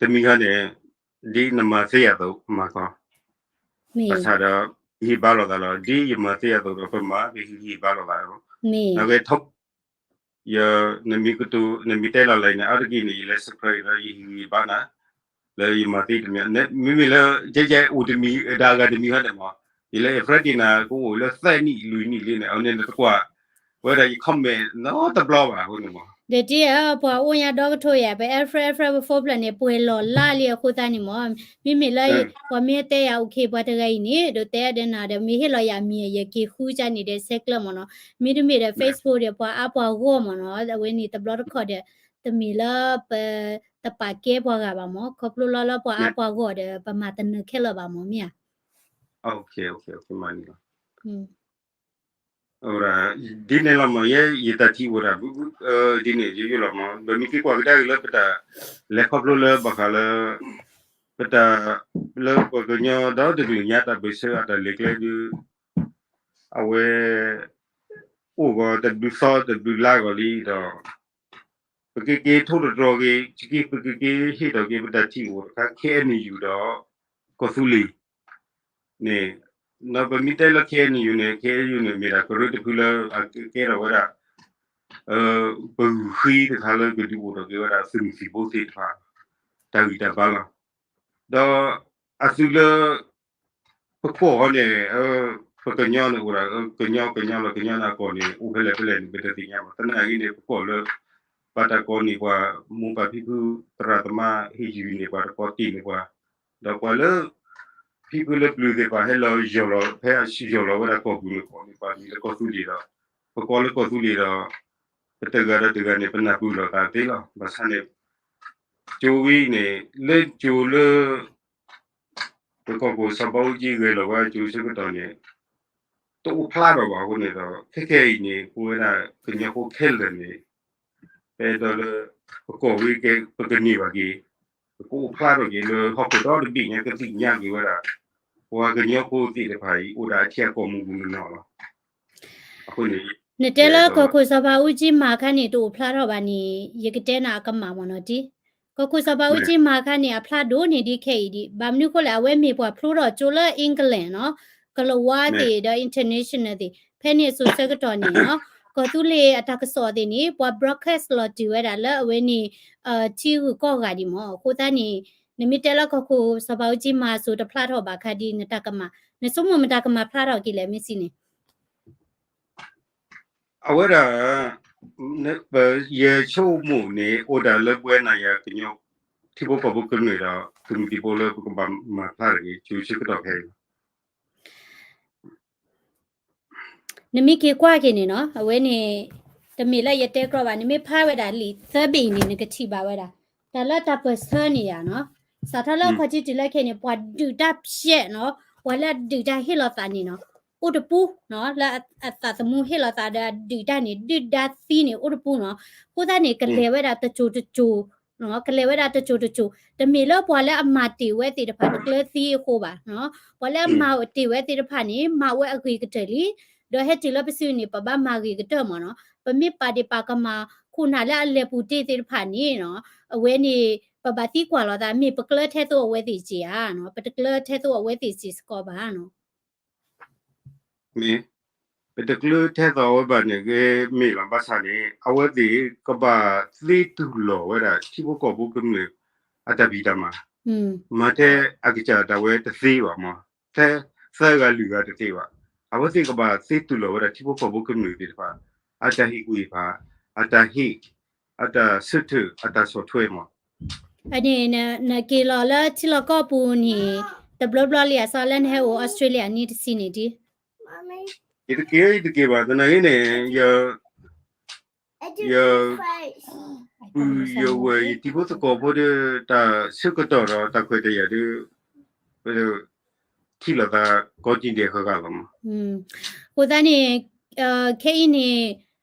တမံၤခါန့ၣ် ဒ်နမၤသ့အသိးမၤကီး, ဘၣ်ဆၣ်ဒီး ဟ့ၣ်ဘါလိာ်သးလီၤ, ဒ်ယမၤသ့အသိးဒီး ပမၤ ပဟ့ၣ်ဂံၢ်ဟ့ၣ်ဘါလိာ်သး, နာ်က့ ယ နမ့ၢ်ကတိၤ နမ့ၢ်တဲလီၤလၢန့ၣ် အါတက့ၢ်န့ၣ် ယလဲၤ subscribe ဒီး ယဟ့ၣ်ဂံၢ်ဘါနၤ လၢယမၤသ့တမံၤ, မ့မ့ၢ်လၢ ယဲယဲအိၣ်တမံၤဒၣ်အဂၤတမံၤဟီန့ၣ်မး, ယလဲၤ friend နၤ ကအိၣ်လၢသၢနံၣ်လွံၢ်နံၣ်လံန့ၣ် အန့ၣ်နတကွၢ်ဝဲဒၣ်ယ comment နီတဘျီဘၣ်အဃိန့ၣ်မး. ဒီးတံၤဧၢ ပှၤအိၣ်ညါဒီကထိယၤ ပ add friend add friend ပ phone ဖျၢၣ်န့ၣ် ပှဲၤလီၤလၢ်လံအဃိသတးန့ၣ်မး, မ့မ့ၢ်လၢ ပှၤမ့ၢ်တဲယၤ okay ပှၤတဂၤအံၤန့ၣ် ဒိးတဲဒၣ်နၤဒီး မ့ၢ်ဟ့ၣ်လီၤယၤမံၤ ယက့ၤဃုကၢ်န့ၣ်ဒီး ဆဲးကျၢမ့ၢ်နီၤ, မ့တမ့ၢ်ဒီး Facebook ဒီး ပှၤအါပှၤဂီၢ်မ့ၢ်နီၤ, အဝဲန့ၣ်တဘျီတခီၣ်ဒီး တမ့ၢ်လၢပ တပာ်ကဲပှၤဂၤဘၣ်မ့ၢ်, ခီဖျိလၢလၢပှၤအါပှၤဂီၢ်ဒီး ပမၤတနၢၤခဲလၢာ်ဘၣ်မ့ၢ် မ့ၢ်ဧါ. ဝဲဒၣ် ဒ်န့ၣ်လီၤမး ယဲယတၢ်ထံၣ်အိၣ်ဒၣ် ဒ်န့ၣ်ယိယိလီၤမး ဒီးမ့ၢ်က့ၤကွၢ်ကဒါက့ၤလၢပတၢ်လဲၤခီဖျိလၢဘၣ်ဃးလၢ ပတၢ် လၢပှၤကညီဒီတကလုာ်ညါတၢ်ပၢၢ်ဆၢအတၢ်လဲၤကျဲဒု အဝဲ အိၣ်ဂီၤတဘျုးသီတဘျုးလါဂီၤလံဒီး ပကက့ၤထိၣ်သတြီၤက့ၤ ပကက့ၤဟ့ၣ်ထီၣ်က့ၤပတၢ်ထံၣ်အိၣ်တခါ ခ့ၣ်အဲၣ်ယူၣ်ဒီး ကီၢ်သူလ့ၤန့ၣ် ဒီးပမ့ၢ်တဲလၢ ခ့ၣ်အဲၣ်ယူၣ်န့ၣ် ခ့ၣ်အဲၣ်ယူၣ်န့ၣ် မ့ၢ်ဒၣ်ကရၢတဖုလၢအကကဲထီၣ်ဝဲဒၣ် ပဂုာ်ဃံတခါလၢကဒုးအိၣ်ထီၣ်က့ၤဝဲဒၣ်သုးမုၢ်သံၣ်ဘိသ့ၣ်တဖၣ် တၢ်ဂံၢ်တၢ်ဘါလီၤ. ဒီးအသုးလၢ ပကွၢ်အီၤန့ၣ် ပကညီန့ၣ်အိၣ်ဒၣ် ကညီကညီလၢကညီန့ၣ်အကီၢ်န့ၣ် အိၣ်ဖဲလဲၣ်ဖဲလဲၣ်န့ၣ် ပတသ့ၣ်ညါဘၣ်. သနာ်က့န့ၣ် ပကွၢ်လၢ ဘၣ်တၢ်ကိးန့ၢ်ပှၤ မိၢ်ပၢ်ဖံဖု သရၣ်သမါ ဟ့ၣ်ယုၢ်န့ၢ်ပှၤတကိးတ့ၢ်န့ၢ်ပှၤ ဒီးပှၤလၢ ဖံဖုလၢပျုၤသ့ၣ်တဖၣ် ဟဲလီၤယီၢ်လီၤ ဖဲယီၢ်လီၤဝဲဒၣ်ကီၢ်ပူၤန့ၣ် ကိးန့ၢ်ပှၤမံၤလၢကီၢ်သူလ့ၤဒီး ပကိးလၢကီၢ်သူလ့ၤဒီး ပတဂၤဒီးတဂၤန့ၣ် ပနၢ်ပၢၢ်လိာ်သးသ့လီၤ. ဘၣ်ဆၣ်န့ၣ် ကၠိဝံၤန့ၣ် လၢကၠိလၢ ပကီၢ်ခိၣ်စီၤဘးအူကၠံဂဲၤလီၤဝဲကၠိဆၢကတီၢ်န့ၣ် တအိၣ်ဖျါထီၣ်ဘၣ်အဃိန့ၣ်ဒီး ခဲခဲအံၤန့ၣ် ပဝဲဒၣ်ကညီဖိခဲလၢာ်န့ၣ် ပအဲၣ်ဒိးလၢ ပကီၢ်ဝံၤကဲ ပကန့ၢ်ဘၣ်က့ၤ ပကအိၣ်ဖျါထီၣ်က့ၤလၢဟီၣ်ခိၣ်ဒီတဘ့ၣ်ညါ ကသ့ၣ်ညါက့ၤဝဲဒၣ် ပှၤကညီဖိသ့ၣ်တဖၣ်အံၤ အိၣ်ဒၣ်အထံအကီၢ်မုၢ်မုၢ်နီၢ်နီၢ်လီၤ. အဃိန့ၣ် နတဲလၢကီၢ်ခိၣ်စီၤဘးအူကၠံမၤခါန့ၣ် တအိၣ်ဖျါထီၣ်ဘၣ်န့ၣ် ယကတဲနၤအကမၣ်မ့ၢ်နီၤတံၢ် ကီၢ်ခိၣ်စီၤဘးအူကၠံမၤခါန့ၣ် အဖျါဒိၣ်န့ၢ်ဒံးခဲအံၤဒံး ဘၣ်မနုၤအဃိလဲၣ် အဝဲမ့ၢ်ပှၤဖျိထီၣ်ကၠိလၢ England နီၤ ကလၤဝါသ့ၣ်ဒီး international သ့ၣ် ဖဲန့ၣ်အစိၤဆၢကတီၢ်န့ၣ်နီၤ ကီၢ်သူလ့ၤအတၢ်ကစီၣ်သ့ၣ်န့ၣ် ပှၤ broadcast လီၤတုၤဝဲဒၣ်လၢအဝဲန့ၣ် ထံဂုၤကီၢ်ဂၤဒံးမ့ၢ် အဃိသတးန့ၣ် နမ့ၢ်တဲလၢကီၢ်ခိၣ်စီၤဘးအူကၠံမၤအစိၤတဖျါထီၣ်ဘၣ်ခါဒံး နတၢ်ကမၣ် နဆိကမိၣ်မတၤကမၤဖျါထီၣ်က့ၤလဲၣ် မ့ၢ်စံးန့ၣ် အဝဲဒၣ် ယဆိကမိၣ်န့ၣ် အိၣ်ဒၣ်လၢပဝဲနၤယၤကညီ ထံဖိကီၢ်ဖိကမျၢၢ်ဒီး သုးမုၢ်သံၣ်ဘိလၢပကဘၣ်မၤဖျါတဂ့ၤ ကၠိဆၢကတီၢ်ခဲအံၤ နမ့ၢ်က့ၤကွၢ်က့ၤန့ၣ်နီၤ အဝဲန့ၣ် တမ့ၢ်လၢယတဲကြီဘၣ် နမ့ၢ်ဖးဝဲဒၣ်လံာ်သၢဘ့ၣ်အံၤန့ၣ် နကထံၣ်ဘၣ်ဝဲဒၣ် တၢ်လၢတၢ်ပၢၢ်ဆၢန့ၣ်ယါနီၤ စးထီၣ်လၢအခီၣ်ထံးတုၤလၢခဲအံၤန့ၣ် ပှၤဒုးတၢ်ဖျဲးနီၤ ပှၤလၢအဒုးတၢ်ဟ့ၣ်လီၤသးန့ၣ်နီၤ အိၣ်တပူၤနီၤ လၢအသးသမူဟ့ၣ်လီၤသးဒီးအဒုးတၢ်န့ၣ် ဒုၣ်ဒါသံန့ၣ် အိၣ်တပူၤနီၤ အဃိသတးန့ၣ် ကလဲၤဝဲဒၣ်တစိၤတစိၤ ကလဲၤဝဲဒၣ်တစိၤတစိၤ တမ့ၢ်လၢပှၤလၢအမၤတ့ၢ်ဝဲသ့ၣ်တဖၣ် တကျၢၤသံအဃိဘၣ်နီၤ ပှၤလၢအမၤတ့ၢ်ဝဲသ့ၣ်တဖၣ်န့ၣ် မၤဝဲအဂ့ၤကတၢၢ်လံ ဒီးဟဲတုၤလၢပစုန့ၣ် ပဘၣ်မၤဂ့ၤကတၢၢ်မ့ၢ်နီၤ ပမ့ၢ်ပာ်ဒ့ၣ်ပာ်ကမၣ် ခိၣ်နၢ်လၢအလဲၤပူၤတ့ၢ်သ့ၣ်တဖၣ်န့ၣ်နီၤ အဝဲန့ၣ် ပဘၣ်သံကွၢ်လိာ်သး မ့ၢ်ပကျၢၤထဲသိးအဝဲသ့ၣ်စ့ၢ်ဧါနီၤ ပတကျၢၤထဲသိးအဝဲသ့ၣ်စ့ၢ်စ့ၢ်ကီးဘၣ်နီၤ မ့ၢ် ပတကျၢၤထဲသိးအဝဲဘၣ်န့ၣ်ဂ့ၤ မ့ၢ်လီၤ ဘၣ်ဆၣ်န့ၣ် အဝဲသ့ၣ်ကဘၣ်သ့တူၢ်လိာ်ဝဲဒၣ် ထံဖိကီၢ်ဖိကမျၢၢ် အတၢ်ဖံးတၢ်မၤ မၤထဲအကစၢ်ဒၣ်ဝဲတသ့ဘၣ်မး ထဲသၢဂၤလွံၢ်ဂၤတသ့ဘၣ် အဝဲသ့ၣ်ကဘၣ်သ့တူၢ်လိာ်ဝဲဒၣ် ထံဖိကီၢ်ဖိကမျၢၢ်သ့ၣ်တဖၣ် အတၢ်ဟ့ၣ်ကူၣ်ဟ့ၣ်ဖး အတၢ်ဟ့ၣ် အတၢ်ဆၢထၢၣ် အတၢ်ဆီၣ်ထွဲမး အန့ၣ် နက့ၤလီၤလၢထံလီၢ်ကီၢ်ပူၤန့ၣ် တဘျီဘျီလံအစီလၢနဟဲအိၣ်အီစထြ့လယါန့ၣ်တဆံန့ၣ်ဒ် ယတက့ၤ ယတက့ၤဘၣ် သနာ်က့န့ၣ် ယ ယပုၢ်ယဝဲၢ် ယတံၤဖိသကိးဖိဒီး တၢ်ဆၢကတီၢ်ဒီးတၢ်ခွဲးတၢ်ယာ်ဒီး ပထံၣ်လိာ်သးကိးတံၢ်ဒဲးဃၣ်ဃၣ်လီၤမး. အဃိသတးန့ၣ် ခဲအံၤန့ၣ်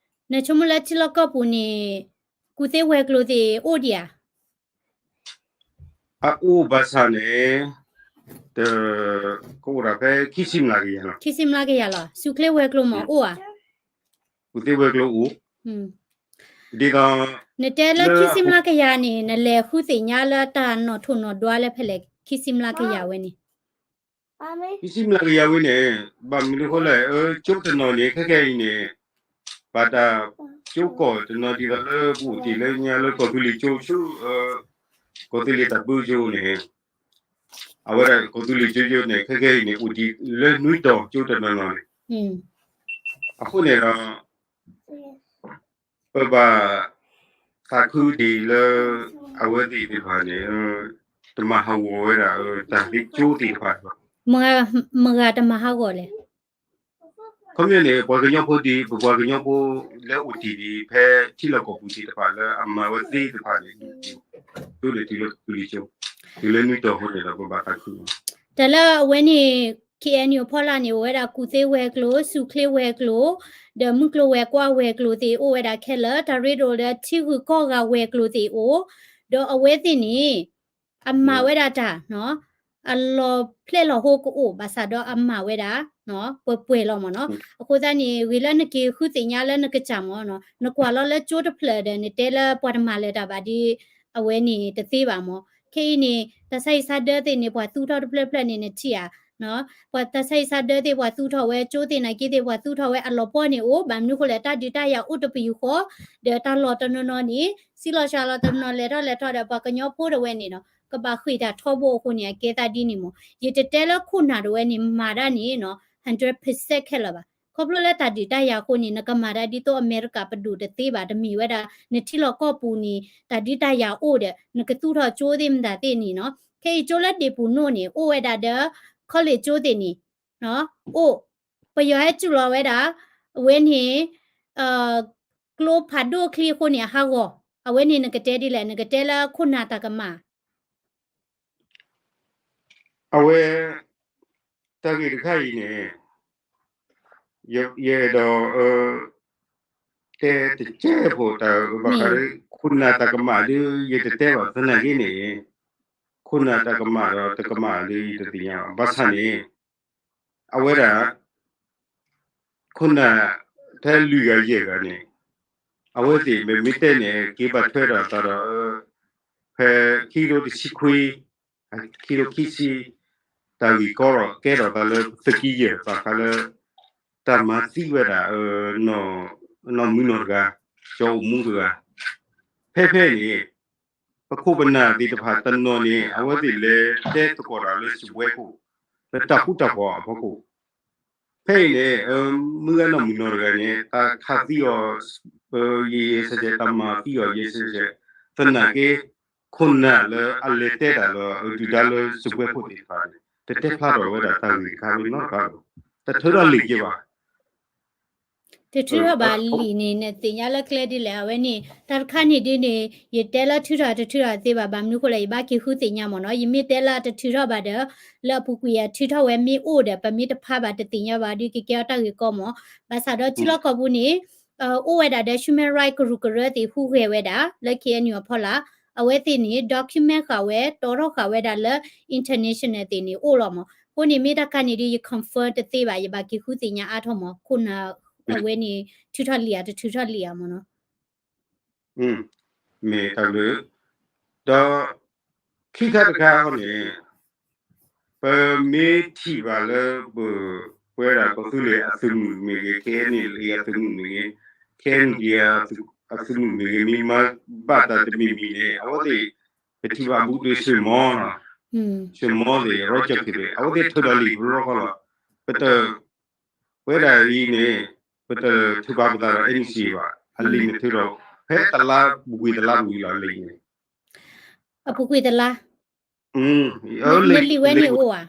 နဆိကမိၣ်လၢထံလီၢ်ကီၢ်ပူၤန့ၣ် ကူၣ်သ့ဝဲၤကျိၤသ့ၣ်အိၣ်ဒံးဧါ. အအိၣ်ဘၣ်ဆၣ်န့ၣ် ကအိၣ်ဒၣ်ဖဲခံဆံမျးကယၤလီၤ. ခံဆံမျးကယၤလီၤ. ဆူၣ်ချ့ဝဲၤကျိၤမ့ၢ်အိၣ်ဧါ. ကူၣ်သ့ဝဲၤကျိၤအိၣ် ဒ်သိး နတဲလၢခံဆံမျးကယၤန့ၣ် နလဲၤဃုသ့ၣ်ညါလၢတၢ်နီၣ်ထိးနီၣ်ဒွးလၢဖဲလဲၣ် ခံဆံမျးကယၤဝဲန့ၣ်. ခံဆံမျးကယၤဝဲန့ၣ် ဘၣ်မနုၤအဃိလဲၣ် ကၠိတနီၤန့ၣ် ခဲကဲအံၤန့ၣ် ဘၣ်တၢ်ကၠိကီၢ်တနီၤဒ်သိးလၢ ပအိၣ်တ့ၢ်လၢညါလၢကီၢ်သူလ့ၤကၠိဆူ ကီၢ်သူလ့ၤတၢ်ပၢကၠိန့ၣ် အဝဲဒၣ်ကီၢ်သူလ့ၤကၠိကၠိန့ၣ် ခဲကဲအံၤန့ၣ် အိၣ်တ့ၢ်လၢနွံတီၤကၠိတနီၤနီၤန့ၣ် အဃိန့ၣ်ဒီး ပဘၣ်သးခုဒ်လၢ အဝဲသ့ၣ်သ့ၣ်တဖၣ်န့ၣ် တမၤဟးဂီၤဝဲဒၣ် တၢ်သ့ကၠိသ့ၣ်တဖၣ်န့ၣ် မတၤတမၤဟးဂီၤလဲၣ်. ခီပညီန့ၣ် ပှၤကညီဖိဒ် ပပှၤကညီဖိလၢအိၣ်တ့ၢ်ဒံး ဖဲထံလီၢ်ကီၢ်ပူၤသ့ၣ်တဖၣ်လၢအမၤဝဲသ့ၣ်တဖၣ်န့ၣ် ကၠိန့ၣ်တုၤလၢကီၢ်သူလ့ၤကၠိ တုၤလၢနွံတီၤအဃိန့ၣ်ဒီး ပဘၣ်သးခု တၢ်လၢအဝဲန့ၣ် K N U အဖီလာ်န့ၣ် အိၣ်ဝဲဒၣ်ကူၣ်သ့ဝဲၤကျိၤ, စူၣ်ချ့ဝဲၤကျိၤ, ဒီးမုၢ်ကျိၤဝဲၤကွာ်ဝဲၤကျိၤသ့ၣ်အိၣ်ဝဲဒၣ်ခဲလၢာ်, တၢ်ရ့ဒိၣ်လၢထံဂုၤကီၢ်ဂၤဝဲၤကျိၤသ့ၣ်အိၣ်, ဒီးအဝဲသ့ၣ်န့ၣ် အမၤဝဲဒၣ်တၢ် အလီၤဖျဲၣ်လီၤဟိကအိၣ် ဘၣ်ဆၣ်ဒီးအမၤဝဲဒၣ် ပှဲၤပှဲၤလီၤမ့ၢ်နီၤ. အဃိသတးန့ၣ် ဂ့ၤလၢနက့ၤဃုသ့ၣ်ညါလၢနကစၢ်မ့ၢ်နီၤ, နကွၢ်လီၤလၢကၠိတဖျၢၣ်ဒီး နတဲလၢပှၤတမၤလၢၤတၢ်ဘၣ်ဒီး အဝဲန့ၣ်တသ့ဘၣ်မ့ၢ်. ခဲအံၤန့ၣ် တၢ်ဆါဟံၣ်ဆါဒၢသ့ၣ်န့ၣ် ပှၤသူၣ်ထီၣ်တဖျၢၣ်ဖျၢၣ်န့ၣ် နထံၣ်ဧါ, ပှၤတၢ်ဆါဟံၣ်ဆါဒၢသ့ၣ် ပှၤသူၣ်ထီၣ်ဝဲ ကၠိသ့ၣ်နာ်က့သ့ၣ် ပှၤသူၣ်ထီၣ်ဝဲအလီၤပှီၢ်န့ၣ်အိၣ်, ဘၣ်မနုၤဃိလဲၣ် တၢ်ဒုးတၢ်ယၤအိၣ်တပယူာ်ဃီ, ဒီးတၢ်လီၢ်တနီၤနီၤန့ၣ် စံၣ်လီၤစှၤလီၤတနီၤနီၤ လဲၤထီၣ်လဲၤထီၣ်ဒီး ပှၤကညီဖိဒၣ်ဝဲန့ၣ်နီၤ ကဘၣ်ဃ့ၢ်တၢ်ထီဘိအဃိန့ၣ် အကဲသးဒ်န့ၣ်မ့ၢ်. ယတတဲလၢခိၣ်နၢ်ဒၣ်ဝဲန့ၣ် မၤဒၣ်န့ၣ်နီၤ hundred percent ခဲလၢာ်ဘၣ်. ခီဖျိလၢတၢ်ဒုးတၢ်ယၤအဃိန့ၣ် နကမၤဒၣ်ဒ်သိးအမဲရကၤပဒိၣ်တသ့ဘၣ်, တမ့ၢ်ဝဲဒၣ် နထံလီၢ်ကီၢ်ပူၤန့ၣ် တၢ်ဒုးတၢ်ယၤအိၣ်ဒီး နကသူၣ်ထီၣ်ကၠိသ့ၣ်မတၤသ့ၣ်န့ၣ်နီၤ. ခဲအံၤကၠိလၢဒ့ၣ်ပူၤနိၣ်န့ၣ် အိၣ်ဝဲဒၣ်ဒီး college ကၠိသ့ၣ်န့ၣ် အိၣ်, ပယီၤဟဲစူၢ်လီၤဝဲဒၣ်, အဝဲန့ၣ် ကျိဖးဒိၣ်ချံအဃိန့ၣ် အဟးဂီၤ, အဝဲန့ၣ်နကတဲဒ်လဲၣ်, နကတဲလၢခိၣ်နၢ်တၢ်ကမၣ် အဝဲ တၢ်ဂ့ၢ်တခါအံၤန့ၣ် ယအဲၣ်ဒိး တဲတကဲဖိတၢ်ဘၣ်ဃးလၢ ခိၣ်နၢ်တၢ်ကမၣ်ဒီး ယတတဲဘၣ်သနာ်က့န့ၣ်, ခိၣ်နၢ်တၢ်ကမၣ်ဒီးတကမၣ်ဒီးယတသ့ၣ်ညါဘၣ်. ဘၣ်ဆၣ်န့ၣ် အဝဲဒၣ် ခိၣ်နၢ်ထဲလွံၢ်ဂၤယဲၢ်ဂၤန့ၣ် အဝဲသ့ၣ်မ့မ့ၢ်တဲန့ၣ် က့ၤဘၣ်ထွဲဒီးသးဒီး ဖဲခံကထိတဆံခွံ ခံကထိခံဆံ တၢ်ဂ့ၢ်ကီဒီးကဲထီၣ်သးလၢသုးက့ယဲၢ် ဘၣ်ဃးလၢ တၢ်မၤသံဝဲဒၣ် နီၢ်မုၢ်နီၢ်တဂၤ ကၠီအိၣ်မူတဂၤ ဖဲဖဲန့ၣ် ပခိၣ်ပနၢ်သ့ၣ်တဖၣ်တနီၤန့ၣ် အဝဲသ့ၣ်လဲၤတဲသကိးတၢ်လၢစပွဲခိၣ် လၢတၢ်ဃူတၢ်ဖိးအဖီခိၣ် ဖဲအံၤန့ၣ် မုၢ်ဂၤနီၢ်မုၢ်နီၢ်တဂၤန့ၣ် တၢ်ခးသံအီၤ ယဲၢ်ယဲၢ်ဆဲးဆဲး တၢ်မၤသံအီၤယဲၢ်ယဲၢ်ဆဲးဆဲး သနာ်က့ ခိၣ်နၢ်လၢအလဲၤတဲတၢ်လၢဒုၣ်ဒါလၢစပွဲခိၣ်သ့ၣ်တဖၣ်န့ၣ် တတဲဖျါထီၣ်ဝဲဒၣ်တၢ်ဂ့ၢ်တခါနီတခါလီၤ. တထုးထီၣ်လံာ်က့ဘၣ် တထုးထီၣ်ဘၣ်လံာ်န့ၣ် နသ့ၣ်ညါလၢကျဲဒ်လဲၣ် အဝဲန့ၣ် တၢ်တခါန့ၣ်ဒ်န့ၣ် ယတဲလၢထုးထီၣ်တထုးထီၣ်သ့ဘၣ် ဘၣ်မနုၤဃိလဲၣ် ယဘၣ်က့ၤဃုသ့ၣ်ညါမ့ၢ်နီၤ ယမ့ၢ်တဲလၢအတထုးထီၣ်ဘၣ်ဒီး လၢအပူၤကွံာ်အထုးထီၣ်ဝဲမ့ၢ်အိၣ်ဒီး ပမ့ၢ်တဖးဘၣ်တသ့ၣ်ညါဘၣ်ဒီး ကကဲအီၤတၢ်ဂ့ၢ်ကီမ့ၢ် ဘၣ်ဆၣ်ဒီးထံလီၢ်ကီၢ်ပူၤန့ၣ် အိၣ်ဝဲဒၣ်ဒီး human right ကရူၢ်ကရၢသ့ၣ်ဟူးဂဲၤဝဲဒၣ် လၢ K N U အဖီလာ် အဝဲသ့ၣ်န့ၣ် document ဃာ်ဝဲ တီထီၣ်ဃာ်ဝဲဒၣ်လၢ international သ့ၣ်န့ၣ်အိၣ်လီၤမ့ၢ်. အဃိန့ၣ်မ့ၢ်တၢ်ခါန့ၣ်ဒီး ယ confirm တသ့ဘၣ် ယဘၣ်က့ၤဃုသ့ၣ်ညါအါထီၣ်မ့ၢ် ခိၣ်နၢ်အဝဲန့ၣ် ထုးထီၣ်လံာ်ဧါ တထုးထီၣ်လံာ်ဧါမ့ၢ်နီၤ. မ့ၢ်တၢ်ဘျုး ဒီး ခံခါတခါအဃိန့ၣ် ပမ့ၢ်ထံၣ်ဘၣ်လၢပ ပဝဲဒၣ်ကီၢ်သူလ့ၤအသုးမုၢ်မ့ၢ်ဂ့ၤ K N L A အသုးမုၢ်မ့ၢ်ဂ့ၤ K N D A အသုးမုၢ်မ့ၢ်ဂ့ၤ မ့ၢ်မၤဘၣ်တၢ်တမံၤမံၤန့ၣ် အဝဲသ့ၣ် ပထံၣ်ဘၣ်ဘူးဒီး စှ့ၣ်မီ စှ့ၣ်မီသ့ၣ် ရီကၠၢၣ်ခ့ၣ်သ့ၣ် အဝဲသ့ၣ်ထုးထီၣ်လံာ်ပရၢဃီလီၤ. ပတ ပဝဲဒၣ်အံၤန့ၣ် ပတထုးဖးပသးဒီး N C A ဘၣ် အလံာ်န့ၣ်ထုးထီၣ် ဖဲတလါပူၤကွံာ်တလါပူၤကွံာ်လီၤ လံာ်န့ၣ် အပူၤကွံာ်တလါ နလံာ်ဝဲန့ၣ်အိၣ်ဧါ.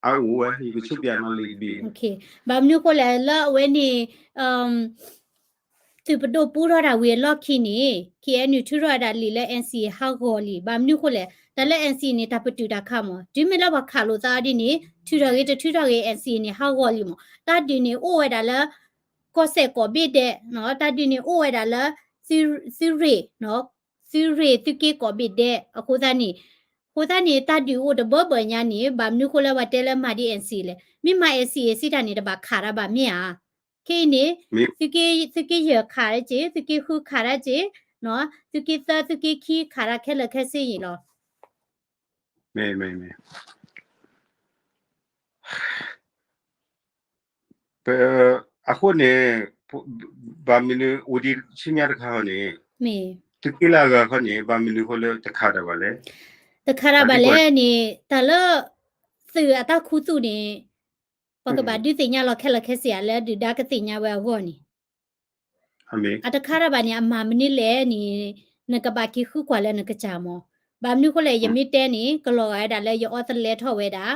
အအိၣ်ဝဲ ယကဆိးပျးနီၤလံာ်တဘ့ၣ် ဘၣ်မနုၤဃိလဲၣ် လၢအဝဲန့ၣ် သုးပဒိၣ်ပူထီၣ်တၢ်ဝံၤအလီၢ်ခံန့ၣ် K N U ထုးထီၣ်ဝဲဒၣ်လံာ်လၢ N C A ဟးဂီၤလံာ် ဘၣ်မနုၤဃိလဲၣ် တၢ်လၢ N C A န့ၣ် တၢ်ပတုာ်တၢ်ခးမ့ၢ် တုၤမ့ၢ်လၢပှၤခးလိာ်သးဒ်န့ၣ် ထုးထီၣ်ဂ့ၤတထုးထီၣ်ဂ့ၤ N C A န့ၣ် ဟးဂီၤလံာ်မ့ၢ် တၢ်ဒုးန့ၣ်အိၣ်ဝဲဒၣ်လၢ ကီၢ်စဲၣ်ကိးဘ့ၣ်ဒဲး တၢ်ဒုးန့ၣ်အိၣ်ဝဲဒၣ်လၢ သုးရ့ၣ် သုးရ့ၣ်သုးက့ကိးဘ့ၣ်ဒဲး အဃိသတးန့ၣ် အဃိသတးန့ၣ် တၢ်ဒုးအိၣ်တဘၢဘၢညါန့ၣ် ဘၣ်မနုၤဃိလၢပှၤတဲလၢမၤဒ် N C A လဲၣ် မ့ၢ်မၤ N C A စံးတၢ်န့ၣ် တဘၣ်ခးတၢ်ဘၣ်မ့ၢ်ဧါ. ခဲအံၤန့ၣ် သုးက့ယဲၢ်ခးတၢ်က့ သုးက့ဃုခးတၢ်က့ သုးက့သၢသုးက့ခံခးတၢ် ခဲလၢာ်ခဲဆ့အံၤလီၤ. မ့ၢ် မ့ၢ် မ့ၢ် အဃိန့ၣ် ဘၣ်မနုၤအိၣ်ဒံးဆူညါတခါန့ၣ် သုးက့လၢအဂၤခီန့ၣ် ဘၣ်မနုၤဃိလၢတခးတၢ်ဘၣ်လဲၣ်. တခးတၢ်ဘၣ်လဲၣ်န့ၣ် တၢ်လၢ သုးအတၢ်ခူသူၣ်န့ၣ် ပှၤကဘၣ်ဒုးသ့ၣ်ညါလီၤခဲလၢာ်ခဲဆ့ဧါ လၢဒုၣ်ဒါကသ့ၣ်ညါဝဲအဂီၢ်န့ၣ် အတခးတၢ်ဘၣ်န့ၣ် အမၤမနုၤလဲၣ်န့ၣ် နကဘၣ်က့ၤဃုကွၢ်လၢနကစၢ်မ့ၢ်. ဘၣ်မနုၤဃိလဲၣ် ယမ့ၢ်တဲန့ၣ် ကလီၤဂာ်ဝဲဒၣ်လၢယအီသလဲထီၣ်ဝဲဒၣ်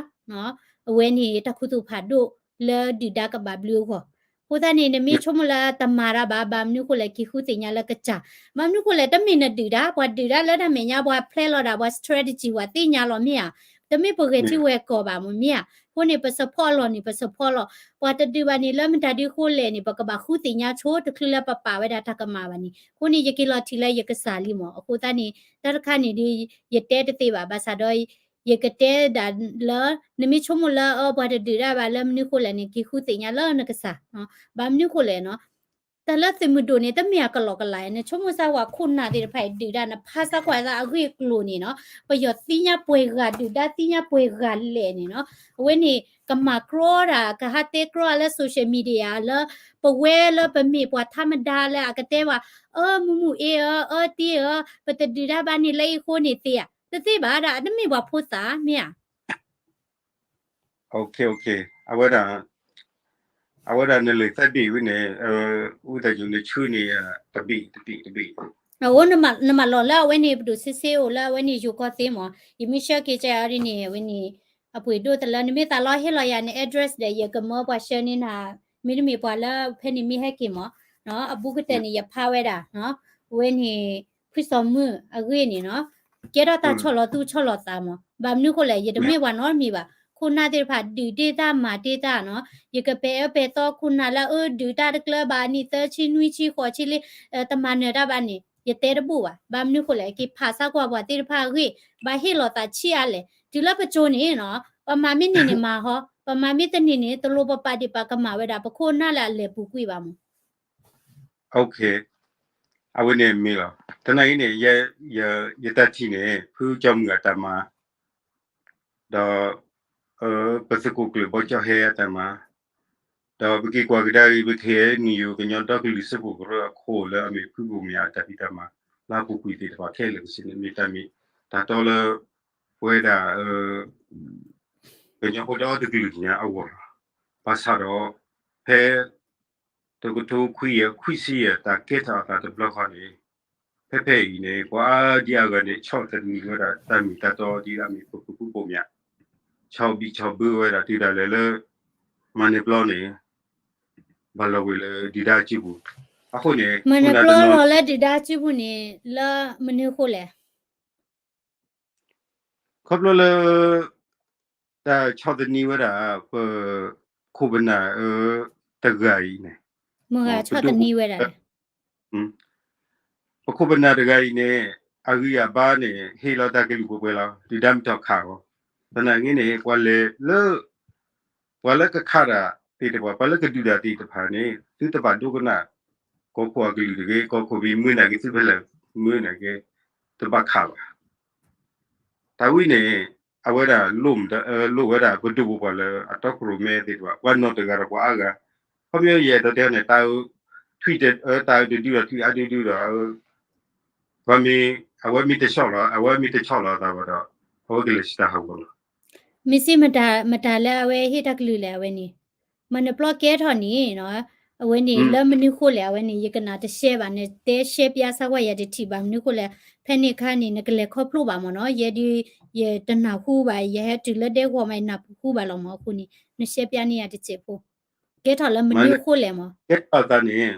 အဝဲန့ၣ် တၢ်ခူသူၣ်ဖးဒိၣ်လၢဒုၣ်ဒါကဘၣ်ဘျုးအဂီၢ်. အဃိသတးန့ၣ် နမ့ၢ်ဆိကမိၣ်လၢတမၤတၢ်ဘၣ် ဘၣ်မနုၤဃိလဲၣ် က့ၤဃုသ့ၣ်ညါလၢကစၢ်. ဘၣ်မနုၤဃိလဲၣ် တမ့ၢ်နဒုၣ်ဒါ ပှၤဒုၣ်ဒါလၢတၢ်မဲာ်ညါ ပှၤဖျဲလီၤဒၣ် ပှၤ strategy ပှၤသ့ၣ်ညါလီၤမ့ၢ်ဧါ. တမ့ၢ်ပဂဲၤထံဝဲၤကီၢ်ဘၣ်မ့ၢ်ဧါ. အဃိန့ၣ် ပ support အလီၢ်န့ၣ် ပ support လီၤ. ပှၤတဒုးဘၣ်န့ၣ် လၢမတၤဒုအဃိလဲၣ်န့ၣ် ပကဘၣ်ဃုသ့ၣ်ညါဆိ တချုးလၢပပာ်ဝဲဒၣ်တၢ်ကမၣ်ဘၣ်န့ၣ်. အဃိန့ၣ် ယက့ၤလီၤထံၣ်လၢယကစၢ်လံမး. အဃိသတးန့ၣ် တၢ်တခါန့ၣ်ဒီး ယတဲတသ့ဘၣ်. ဘၣ်ဆၣ်ဒီး ယကတဲဒၣ်လၢ နမ့ၢ်ဆိကမိၣ်လၢ အၢ ပှၤတဒုးဒၣ်ဘၣ်လၢမနုၤဃိလဲၣ်န့ၣ် က့ၤဃုသ့ၣ်ညါလၢနကစၢ်. ဘၣ်မနုၤဃိလဲၣ်နီၤ. တၢ်လၢသုးမုၢ်ဒိၣ်န့ၣ် တမ့ၢ်အကလီကလီ, နဆိကမိၣ်စၢ်ဝဲခိၣ်နၢ်သ့ၣ်တဖၣ်အံၤဒုးတၢ် နဖးစၢ်ကွၢ်သးအဂ့ၢ်အကျိၤန့ၣ်နီၤ, ပယီၤသ့ၣ်ညါပှဲၤဂၤဒုးတၢ် သ့ၣ်ညါပှဲၤဂၤလဲၣ်န့ၣ်နီၤ, အဝဲန့ၣ် ကမၤကြီတၢ် ကဟးတဲကြီတၢ်လၢ social media လၢ ပဝဲလၢပမ့ၢ်ပှၤထးမဒါလၢအကတဲဘၣ်, အၢ မုၢ်မုၢ်အ့ၣ်ဧၢ, အၢတ့ဧၢ, ပတဒုးတၢ်ဘၣ်န့ၣ် လၢအံၤအဃိန့ၣ်သ့ဧါ, တသ့ဘၣ်ဒၣ် တမ့ၢ်ပှၤဖိသၣ်မ့ၢ်ဧါ. အဝဲဒၣ်, အဝဲဒၣ်နလံာ်သးဘ့ၣ်ဝဲန့ၣ်, ဝံသးစူၤနဆှၢန့ၢ်ယၤတဘ့ၣ်တဘ့ၣ်တဘ့ၣ်. အအိၣ် နမၤလီၤလၢအဝဲန့ၣ် ပဒိၣ်စ့စ့အိၣ်လၢအဝဲန့ၣ် ယိၤကီၢ်သ့မး, ယမ့ၢ်ဆှၢက့ၤကဒီးဒ်န့ၣ် အဝဲန့ၣ် အပှ့ၤဒိၣ်တလၢ နမ့ၢ်သးလီဟ့ၣ်လီၤယၤန address ဒီး ယကမၢပှၤဆှၢန့ၢ်နၤ, မ့တမ့ၢ်ပှၤလၢဖဲန့ၣ်မ့ၢ်ဟဲက့ၤမး, အဘူးကတၢၢ်န့ၣ် ယဖးဝဲဒၣ်, အဝဲန့ၣ် ခွံစီၤမုၣ်အဂ့ၢ်န့ၣ်နီၤ, ကဲထီၣ်တၢ်ဆီၣ်လီၤသူၣ်ဆီၣ်လီၤသးမး, ဘၣ်မနုၤဃိလဲၣ် ယတမ့ၢ်ပှၤနီတမံၤဘၣ်, ခိၣ်နၢ်သ့ၣ်တဖၣ်ဒုးတ့ၢ်တၢ်မၤတ့ၢ်တၢ်နီၤ, ယကပဲာ်အၢပဲာ်သီခိၣ်နၢ်လၢအဒုးတၢ်တကျၢၤဘၣ်နံၣ်သၢဆံနွံဆံဃိးဆံလံ, တမၤနၢၤတၢ်ဘၣ်န့ၣ် ယတဲတဘူၣ်ဘၣ်, ဘၣ်မနုၤဃိလဲၣ် က့ၤဖးစၢ်ကွၢ်ပှၤသ့ၣ်တဖၣ်အဂ့ၢ်, ဘၣ်ဟ့ၣ်လီၤသးဆံးအါလဲၣ်, တုၤလၢပကၠိန့ၣ်နီၤ, ပမၤမ့ၢ်န့ၢ်န့ၣ်မၤဟီ, ပမၤမ့ၢ်တန့ၢ်န့ၣ် တလိၣ်ပပာ်ဒံးပာ်ကမၣ်ဝဲဒၣ် ပခိၣ်နၢ်လၢအလဲၤပူၤကွံာ်ဘၣ်မး. အဝဲန့ၣ်မ့ၢ်လီၤ. သနာ်က့န့ၣ် ယတၢ်ထံၣ်န့ၣ် ဖုကၠီမုၢ်အတၢ်မၤ, ဒီး ပသုးခိၣ်ကျၢၢ်ဘီကၠီဟဲအတၢ်မၤ, ဒီးပက့ၤကွၢ်ကဒါက့ၤ ပ ခ့ၣ်အဲၣ်ယူၣ် ကညီဒီကလုာ်စၢဖှိၣ်ကရၢအခိၣ်လၢအမ့ၢ်ဖုဘိၣ်မၠးအတၢ်ဖံးတၢ်မၤ လၢအပူၤကွံာ်သ့ၣ်တဖၣ်ခဲလၢာ်ကဆ့န့ၣ် မ့ၢ်တၢ်မ့ၢ်တၢ်တီလၢ ပဝဲဒၣ် ကညီဖိဒီတကလုာ်ညါအဂီၢ်လီၤ. ဘၣ်ဆၣ်ဒီး ဖဲ တကထိခွံကယၤခွံဆံယဲၢ် တၢ်ကဲထီၣ်အသးတဘျီဃီန့ၣ် ဖဲဖဲအံၤန့ၣ် ပှၤအါဒံအါဂၤန့ၣ် ဆီၣ်သနံးဝဲဒၣ်တၢ်မ့ၢ်တၢ်တီဒ်အမ့ၢ်ပဖုဘိၣ်မၠး, ဆီၣ်ဘံၣ်ဆီၣ်ဘၢဝဲဒၣ်တုၤဒၣ်လဲာ်လၢ မၤနၢၤပျီန့ၣ် ဘၣ်လီၤဝဲလၢဒုၣ်ဒါအစုပူၤ, အဃိန့ၣ် မၤနၢၤပျီလီၤလၢဒုၣ်ဒါအစုပူၤန့ၣ် လၢမနုၤအဃိလဲၣ်. ခီဖျိလၢ တၢ်ဆီၣ်သနံးဝဲဒၣ် ပခိၣ်ပနၢ် တဂၤအံၤန့ၣ်, မတၤဆီၣ်သနံးဝဲဒၣ်လဲၣ်. ပခိၣ်ပနၢ်တဂၤအံၤန့ၣ် အဂံၢ်အဘါန့ၣ် ဟ့ၣ်လီၤတၢ်ကလုၢ်ပှဲၤပှဲၤလီၤ, ဒုၣ်ဒါမ့ၢ်ထီၣ်ခးအီၤ, သနာ်က့န့ၣ် ပှၤလဲၤလၢ ပှၤလၢကခးတၢ်သ့ၣ်တဖၣ် ပှၤလၢကဒုးတၢ်သ့ၣ်တဖၣ်န့ၣ် သုတဘၣ်ဒိကနၣ် ကီၢ်ခိၣ်အကလုၢ်တဂ့ၤ, ကီၢ်ခိၣ်မ့ၢ်မၢနၤက့ၤ သုဖဲလဲၣ်မၢနၤက့ၤ တဘၣ်ခးဘၣ်. တၢ်ဝံၤန့ၣ် အဝဲဒၣ် လိၣ်ဝဲဒၣ်ပဒိၣ်ပပှၢ်လၢအတီခိၣ်ရိၣ်မဲသ့ၣ်တဖၣ် ပှၤနီၢ်တဂၤဒီးပှၤအါဂၤ, ခီပညီယအဲၣ်ဒိးတဲန့ၣ် တၢ်အုးထွံၣ်တၢ်အုးဒုဒုဒီးထွံၣ်အါဒုဒုဒီး ပှၤမ့ၢ် အဝဲမ့ၢ်တဆီၣ်လီၤ အဝဲမ့ၢ်တဆီၣ်လီၤအသးဘၣ်ဒီး အဝဲကလဲၤဆူတၢ်ဟးဂီၤလီၤ. မ့ၢ်စ့ၢ် မတၤလၢအဝဲဟ့ၣ်တၢ်ကလုၢ်လဲၣ် အဝဲန့ၣ်, မၤနၢၤပျီကဲထီၣ်န့ၣ်နီၤ, အဝဲန့ၣ် လၢမနုၤဃိလဲၣ် အဝဲန့ၣ် ယကနၣ်တရှဲဘၣ် နတဲရှဲပျါစၢ်ကွၢ် ယၤတထံၣ်ဘၣ် မနုၤဃိလဲၣ်, ဖဲန့ၣ်အခါန့ၣ် နကလဲၤခီဖျိဘၣ်မ့ၢ်နီၤ, ယဲဒုး ယတနၢ်ဟူဘၣ် ယဟဲတုၤလၢဒဲကဝီၤမး ယနၢ်ဟူဘၣ်လီၤမး အဃိန့ၣ် နရှဲပျါန့ၢ်ယၤတစဲးဖိ, ကဲထီၣ်လၢမနုၤအဃိလဲၣ်မး. ကဲထီၣ်သးန့ၣ်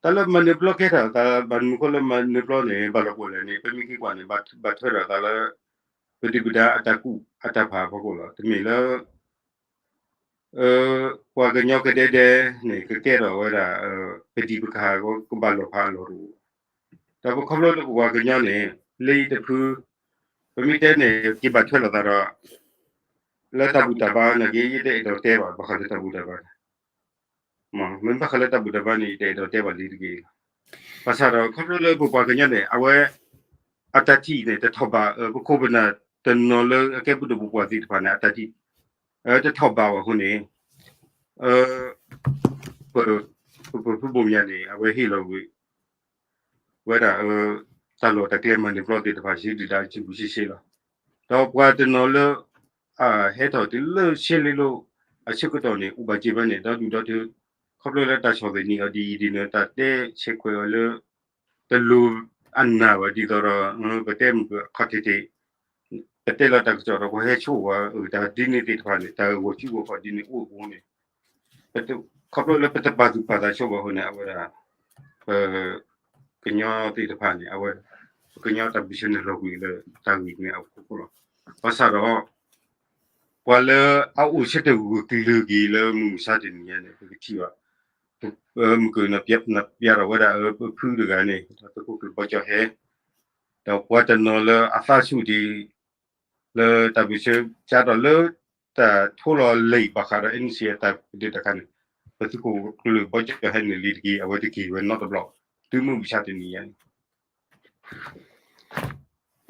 တၢ်လၢမၤနၢၤပျီကဲထီၣ်သး ဘၣ်မနုၤဃိလၢမၤနၢၤပျီန့ၣ် ဘၣ်လီၤပှီၢ်လဲၣ်န့ၣ် ပမ့ၢ်က့ၤကွၢ်န့ၣ် ဘၣ်ထွဲထီၣ်သးလၢ ပဒုၣ်ပဒါအတၢ်ကူၣ်အတၢ်ဖးအဖီခိၣ်လီၤ. တမ့ၢ်လၢ ပှၤကညီကဒဲဒဲန့ၣ် ကကဲထီၣ်ဝဲဒၣ် ပဒံးပခး ကဘၣ်လီၤဖးအလီၢ်တအိၣ်, ဒီးပခီဖျိလၢပပှၤကညီန့ၣ် လၢယတဖု ပမ့ၢ်တဲန့ၣ် က့ၤဘၣ်ထွဲလိာ်သးဒီး လၢတၢ်ဘူၣ်တၢ်ဘါနာ်က့ ယတအဲၣ်ဒိးတဲဘၣ် ဘၣ်ဃးလၢတၢ်ဘူၣ်တၢ်ဘါန့ၣ် မ့ၢ်ဘၣ်ဃးလၢတၢ်ဘူၣ်တၢ်ဘါန့ၣ် ယတအဲၣ်ဒိးတဲဘၣ်လံတက့ၢ်လီၤ. ဘၣ်ဆၣ်ဒီးခီဖျိလၢပပှၤကညီန့ၣ် အဝဲ အတၢ်ထံၣ်န့ၣ် တထီၣ်ဘး ပခိၣ်ပနၢ်တနီၤလၢအကဲပဒိၣ်ပပှၢ်သ့ၣ်တဖၣ်န့ၣ် အတၢ်ထံၣ် တထီၣ်ဘးဘၣ်အဃိန့ၣ် ပ ပဖုဘိၣ်မၠးန့ၣ် အဝဲဟ့ၣ်လီၤဝဲ ဝဲဒၣ် တၢ်လီၢ်တၢ်ကျဲမၤနၢၤပျီသ့ၣ်တဖၣ် ဆှၢဒုၣ်ဒါစုပူၤရှဲရှဲလီၤ. ဒီးပှၤတနီၤလၢ ဟဲထီၣ်တုၤလၢရှဲလ့လိ အဆၢကတီၢ်န့ၣ် အိၣ်ဘၣ်စၢၤဘၣ်န့ၣ် ဒီဒူၣ်ဒီထၢ ခီဖျိလၢတၢ်ဆီၣ်သနံးအီၤဒ်အံၤဒ်န့ၣ် တၢ်တဲဆဲးခွဲးအီၤလၢ တလိၤအနၢ်ဘၣ်ဒ်သိးဒီး ပတဲမုၢ်ကခီၣ်ထံးထံး ပတဲလီၤတၢ်ကစီၣ်ဒီး ပှၤဟဲဆိၣ်ဝဲ တၢ်ဒ်န့ၣ်သ့ၣ်တဖၣ်န့ၣ် တၢ်ဂီၤစုဂီၤခီၣ်ဒ်န့ၣ်အိၣ်အဃိန့ၣ် ခီဖျိလၢပတပာ်သူၣ်ပာ်သးဆိဘၣ်အဃိန့ၣ် အဝဲဒၣ် ပ ကညီသ့ၣ်တဖၣ်န့ၣ် အဝဲ ပကညီတၢ်ပၢၢ်ဆၢန့ၣ်လီၤကွံာ်လၢတၢ်ဂ့ၢ်န့ၣ်အဖီခိၣ်လီၤ. ဘၣ်ဆၣ်ဒီး ပှၤလၢအအိၣ်ဆၢထၢၣ်ဂၢၢ်ကျၢၤက့ၤလၢမုၢ်မဆါတနံၤညါန့ၣ် ပကထံၣ်ဘၣ် မုၢ်ကၢၢ်နပျးထီၣ်ဝဲဒၣ် ပဖုတဂၤန့ၣ် ဒီးသုးခိၣ်ကျၢၢ်ဘီကၠီၣ်ဟဲ ဒီးပှၤတနီၤလၢအသးဆူၣ်ဒံး လၢတၢ်ပၢဆှၢကၢ်ထီၣ်လၢ တၢ်ထိလီၤလံာ်ဘၣ်ဃးဒီး NCA အတၢ်ပဒုးတခါန့ၣ် ပသုးခိၣ်ကျၢၢ်ဘီကၠီၣ်ဟဲန့ၣ်လံၤတက့ၢ် အဝဲတက့ၤဝဲနီတဘျီ တုၤမုၢ်မဆါတနံၤညါန့ၣ်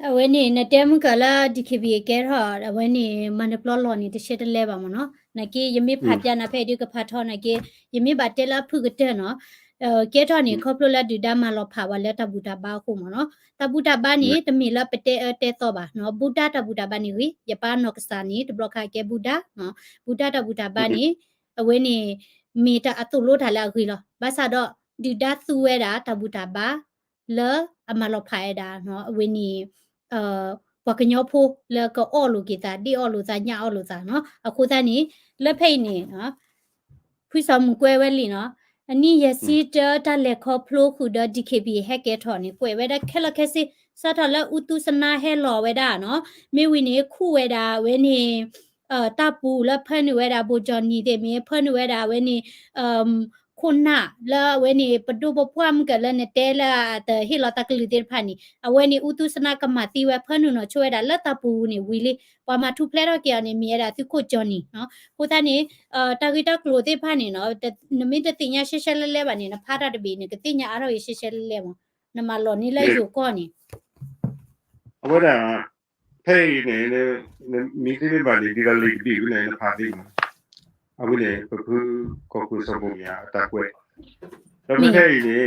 အဝဲန့ၣ် နတဲမုၢ်ကၢၢ်လၢ DKBA ကဲထီၣ် အဝဲန့ၣ် မၤနၢၤပျီလီၢ်န့ၣ် တဆဲတလဲဘၣ်မ့ၢ်နီၤ. နာ်က့ ယမ့ၢ်ဖးပျါနၤဖဲအံၤဒုးကဖးထီနာ်က့ ယမ့ၢ်ဘၣ်တဲလၢအဖုၣ်ကတၢၢ်နီၤ. ကဲထီၣ်န့ၣ် ခီဖျိလၢဒုၣ်ဒါမၤလီၤဖးဝဲလၢတၢ်ဘူၣ်တၢ်ဘါအဃိမ့ၢ်နီၤ. တၢ်ဘူၣ်တၢ်ဘါန့ၣ် တမ့ၢ်လၢပတဲအၢတဲသီဘၣ်နီၤ. ဘူၣ်ဒါတၢ်ဘူၣ်တၢ်ဘါန့ၣ်ဂ့ၤ ယပၢ်နီၢ်ကစၢ်န့ၣ် တဘျီခါကဲဘူၣ်ဒါ ဘူၣ်ဒါတၢ်ဘူၣ်တၢ်ဘါန့ၣ် အဝဲန့ၣ် မ့ၢ်တၢ်အသိၣ်လိတၢ်လၢအဂ့ၤလီၤ. ဘၣ်ဆၣ်ဒီး ဒုၣ်ဒါသူဝဲဒၣ်တၢ်ဘူၣ်တၢ်ဘါ လၢအမၤလီၤဖးဝဲဒၣ် အဝဲန့ၣ် ပှၤကညီဖိလၢကအီၣ်လိာ်က့ၤသး ဒ့ၣ်အီၣ်လိာ်သး ညၣ်အီၣ်လိာ်သးနီၤ. အဃိသတးန့ၣ် လၢဖဲအံၤန့ၣ် ဖုစီၤမုၢ်ကွဲဝဲလံနီၤ, အနံၣ်ယဲၢ်ဆံတၢ တၢ်လဲၤခီဖျိဃုာ်ဒီး DKBA ဟဲကဲထီၣ်န့ၣ် ကွဲးဝဲဒၣ်ခဲလၢာ်ခဲဆ့ စးထီၣ်လၢအူသူစနါဟဲလီၤဝဲဒၣ်နီၤ, မ့ၢ်ဝံၤန့ၣ် ခူၣ်ဝဲဒၣ်ဝဲန့ၣ် တၢ်ပူၤလၢဖၢနုာ်ဝဲဒၣ် ဘိၣ်ကၠီၣ်နံၤသ့ၣ်မ့ၢ် ဖၢနုာ်ဝဲဒၣ်ဝဲန့ၣ် ခိၣ်နၢ်လၢအဝဲန့ၣ် ပဒိၣ်ပပှၢ်မုၢ်ကၢၢ်လၢနတဲလၢတဟ့ၣ်လီၤတၢ်ကလုၢ်သ့ၣ်တဖၣ်န့ၣ် အဝဲန့ၣ် အူသူစနါကမၤသံဝဲ ဖၢနုာ်နီၢ်ဆိဝဲဒၣ်လၢတၢ်ပူၤန့ၣ်ဝံၤလံ, ပှၤမၤထူၣ်ဖျဲးထီၣ်က့ၤအီၤန့ၣ် မ့ၢ်ဝဲဒၣ်သုးခိၣ်ကၠီၣ်နံၤနီၤ. အဃိသတးန့ၣ် တၢ်ဂ့ၢ်တၢ်ကျိၤသ့ၣ်တဖၣ်န့ၣ်နီၤ နမ့ၢ်တသ့ၣ်ညါရှဲရှဲလဲလဲဘၣ်န့ၣ် နဖးတၢ်တဘ့ၣ်န့ၣ် ကသ့ၣ်ညါအါထီၣ်ဂ့ၤရှဲရှဲလဲလဲမး, နမၤလီၤန့ၢ်လၢယိၤကီၢ်န့ၣ် အဝဲဒၣ် ဖဲအံၤန့ၣ် မ့ၢ်သ့မ့ၢ်ဘၣ်န့ၣ် ဒ်သိးလံာ်တဘ့ၣ်ဝဲန့ၣ် နဖးသ့မး, အဝဲန့ၣ် ပဖုကီၢ်ခိၣ်စီၤဘိၣ်မၠးအတၢ်ကွဲး, ဒီးဖဲဖဲအံၤန့ၣ်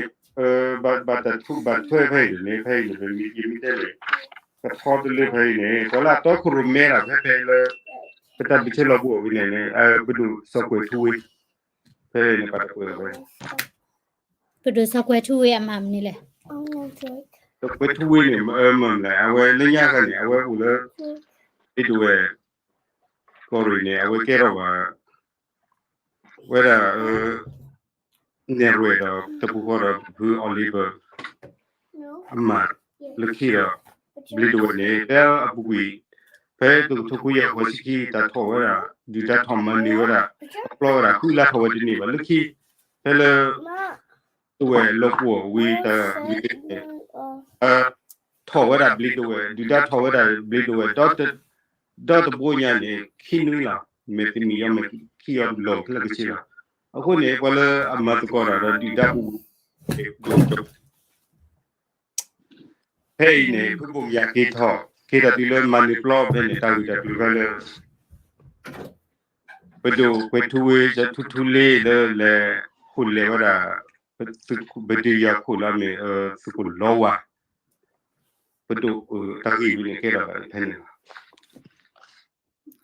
ဘၣ်တၢ်ထူးဘၣ်ထွဲဖဲအံၤန့ၣ် ဖဲအံၤန့ၣ် ယမ့ၢ်တဲလဲၣ် ကထီတလၢဖဲအံၤန့ၣ် ပှၤလၢအတီခိၣ်ရိၣ်မဲဒၣ်ဖဲဖဲလၢ ပတၢ်ပၢဆှၢလီၤပှီၢ်ဝဲန့ၣ် ပဒိၣ်စီၤကွဲၤထူဝ့ ဖဲန့ၣ်ပှၤတကွဲးဝဲ ပဒိၣ်စီၤကွဲၤထူဝ့အမၤမနုၤလဲၣ်. စီၤကွဲၤထူဝ့န့ၣ် မၢမလဲၣ် အဝဲလၢညါခါန့ၣ် အဝဲအိၣ်လၢ ဒ်တဝဲၢ် ကီၢ်ရ့ၣ်န့ၣ် အဝဲကဲထီၣ်ဘၣ် ဝဲဒၣ် နဲၣ်ရွဲၣ်ဒီးတပူၤဃီဒီးဖုအီၤလ့ဘၢၣ် အမၤလၢခံဒီး ဘျ့တဝဲၢ်န့ၣ် ဖဲအပူၤကွံာ် ဖဲတကထိခွံကယၤဃိးဆံခံ တၢ်ထီၣ်ဝဲဒၣ် ဒုၣ်ဒါထီၣ်မၤနၢၤဝဲဒၣ် အပျီဝဲဒၣ် ဃုလါထီၣ်ဝဲတန့ၢ်ဘၣ် လၢခံ ဖဲလၢ တဝဲၢ်လီၤပှီၢ်ဝံၤတၢ်မ့ၢ် ထီၣ်ဝဲဒၣ်ဘျ့တဝဲၢ် ဒုၣ်ဒါထီၣ်ဝဲဒၣ်ဘျ့တဝဲၢ် ဒီတဘိညါန့ၣ် ခံနွံလီၤ မ့ၢ်သမံၤယီၤမ့ၢ်ခံယီၤ လီၤခဲလၢာ်ခဲဆ့လီၤ. အဃိန့ၣ် ပှၤလၢအမၤသကိးတၢ်ဒီးဒုၣ်ဒါပူၤ ဖဲအံၤန့ၣ် ဖုဘိၣ်မၠးက့ၤထီၣ် က့ၤထီၣ်တုၤလၢမၤနၢၤပျီဖဲန့ၣ် တၢ်ဂ့ၢ်တၢ်ကျိၤဖဲလၢ ပဒိၣ်ကွဲၤထူဝ့ စီၤထူထူလ့လၢလဲၤဃိာ်လဲၤဝဲဒၣ် ပဒုးယၤခိၣ်လၢအမ့ၢ် သုးခိၣ်လီဝါ ပဒိၣ်တၢ်ဂ့ၢ်ဝဲန့ၣ်ကဲထီၣ်ဖဲန့ၣ်လီၤ.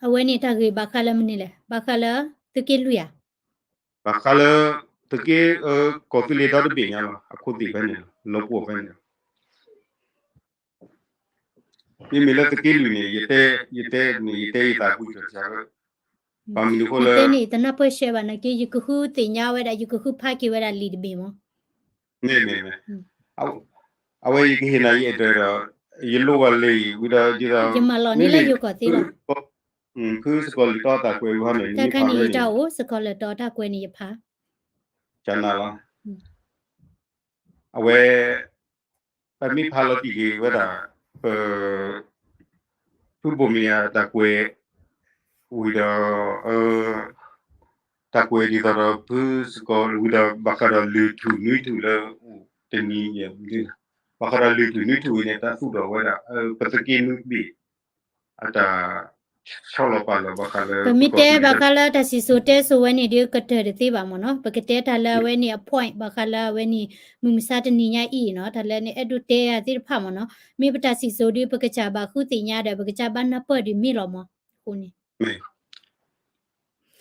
အဝဲန့ၣ်တၢ်ဂ့ၢ်ဘၣ်ဃးလၢမနုၤလဲၣ် ဘၣ်ဃးလၢ သုးက့လွံၢ်ဧါ ဘၣ်ဃးလၢ သုးက့ ကီၢ်သူလ့ၤဒီတဘ့ၣ်ညါလီၤ အခိၣ်သ့ၣ်ဖဲန့ၣ် လီၤပှီၢ်ဖဲန့ၣ် မ့မ့ၢ်လၢသုးက့လွံၢ်န့ၣ် ယတဲ ယတဲန့ၣ် ယတဲယသးကွံာ်တၢ်ဆါဝဲ ဘၣ်မနုၤဃိလၢ တဲန့ၣ် တနၢ်ပၢၢ်ရှဲဘၣ်နာ်က့ ယကဃုသ့ၣ်ညါဝဲဒၣ် ယကဃုဖးက့ၤဝဲဒၣ်လံာ်တဘ့ၣ်မး မ့ၢ်မ့ၢ်မ့ၢ် အဝဲယကဟ့ၣ်နၤယအဲၣ်ဒိးဒီး ယလိၣ်ဘၣ်လံာ်ဝံၤဒီးဒ်သိး ယမၤလီၤန့ၢ်လၢယိၤကီၢ်သ့လီၤ ဖုစကီၤလၢတီတၢ်ကွဲးဝံၤဟီန့ၣ် တၢ်ခါန့ၣ်ယတၢ်အိၣ် စကီၤလၢတီတၢ်ကွဲးန့ၣ်ယဖး ကနၤလီၤ အဝဲ ပမ့ၢ်ဖးလီၤတံၢ်က့ၤဝဲဒၣ် ပ ဖုဘိၣ်မၠးတၢ်ကွဲး ဝံၤဒီး တၢ်ကွဲးဒ်သိးဒီးဖုစကီၤဝံၤဒီး ဘၣ်ဃးဒီးလုၢ်ထူၣ်နွံထူၣ်လၢအိၣ်တနံၤ ဘၣ်ဃးဒီးလုၢ်ထူၣ်နွံထူၣ်ဝံၤန့ၣ် တၢ်သူၣ်ထီၣ်ဝဲဒၣ် ပသုးက့နွံဘ့ၣ် အတၢ်ဆီလီၤပာ်လီၤဘၣ်ဃးလၢ ပမ့ၢ်တဲဘၣ်ဃးလၢတၢ်စံၣ်စိၤတဲစိၤဝဲန့ၣ်ဒီး ကတၢၢ်တသ့ဘၣ်မ့ၢ်နီၤ ပကတဲတၢ်လၢအဝဲန့ၣ်အ point ဘၣ်ဃးလၢအဝဲန့ၣ် မုၢ်မဆါတနံၤညါအံၤနီၤ တၢ်လၢနအဲၣ်ဒိးတဲယၤသ့ၣ်တဖၣ်မ့ၢ်နီၤ မ့ၢ်ပတၢ်စံၣ်စိၤဒီး ပကစၢ်ဘၣ်ဃုသ့ၣ်ညါဒီး ပကစၢ်ဘၣ်နၢ်ပၢၢ်ဒ်မ့ၢ်လီၤမ့ၢ် အဃိန့ၣ်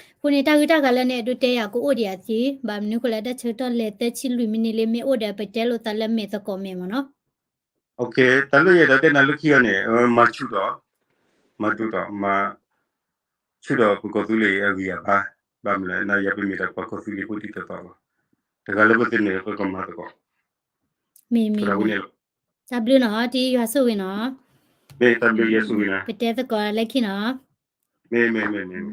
အဃိန့ၣ် တၢ်ဂ့ၢ်တၢ်ကျိၤလၢနအဲၣ်ဒိးတဲယၤကအိၣ်ဒံးအသ့ ဘၣ်မနုၤဃိလၢတၢ်ဆၢကတီၢ်လဲၤသၢဆံလွံၢ်မံးနံးလံ မ့ၢ်အိၣ်ဒီးပတဲလိာ်သးလၢမဲာ်သကိးမဲာ်မ့ၢ်နီၤ တၢ်လၢယအဲၣ်ဒိးတဲနၤလၢခံအီၤန့ၣ် မၤဆူၣ်ဒီး မၤဒိၣ်ဒီး မၤဆူၣ်ဒီးပကီၢ်သူလ့ၤအဂံၢ်အဘါ ဘၣ်မနုၤလဲၣ် နယၤပမ့ၢ်ဒၣ်ပှၤကီၢ်သူလ့ၤဖိဒ်သိးသိးလီၤ တဂၤလၢပသန့ၤကမၤသကိး မ့ၢ်မ့ၢ် တၢ်ဘျုးနီၤ တံၤယွၤဆိၣ်ဂ့ၤနီၤ မ့ၢ်တၢ်ဘျုးယဲၢ်ဆူဝံၤနၤ, ပတဲသကိးလၢခံနီၤ, မ့ၢ်မ့ၢ်မ့ၢ်မ့ၢ်,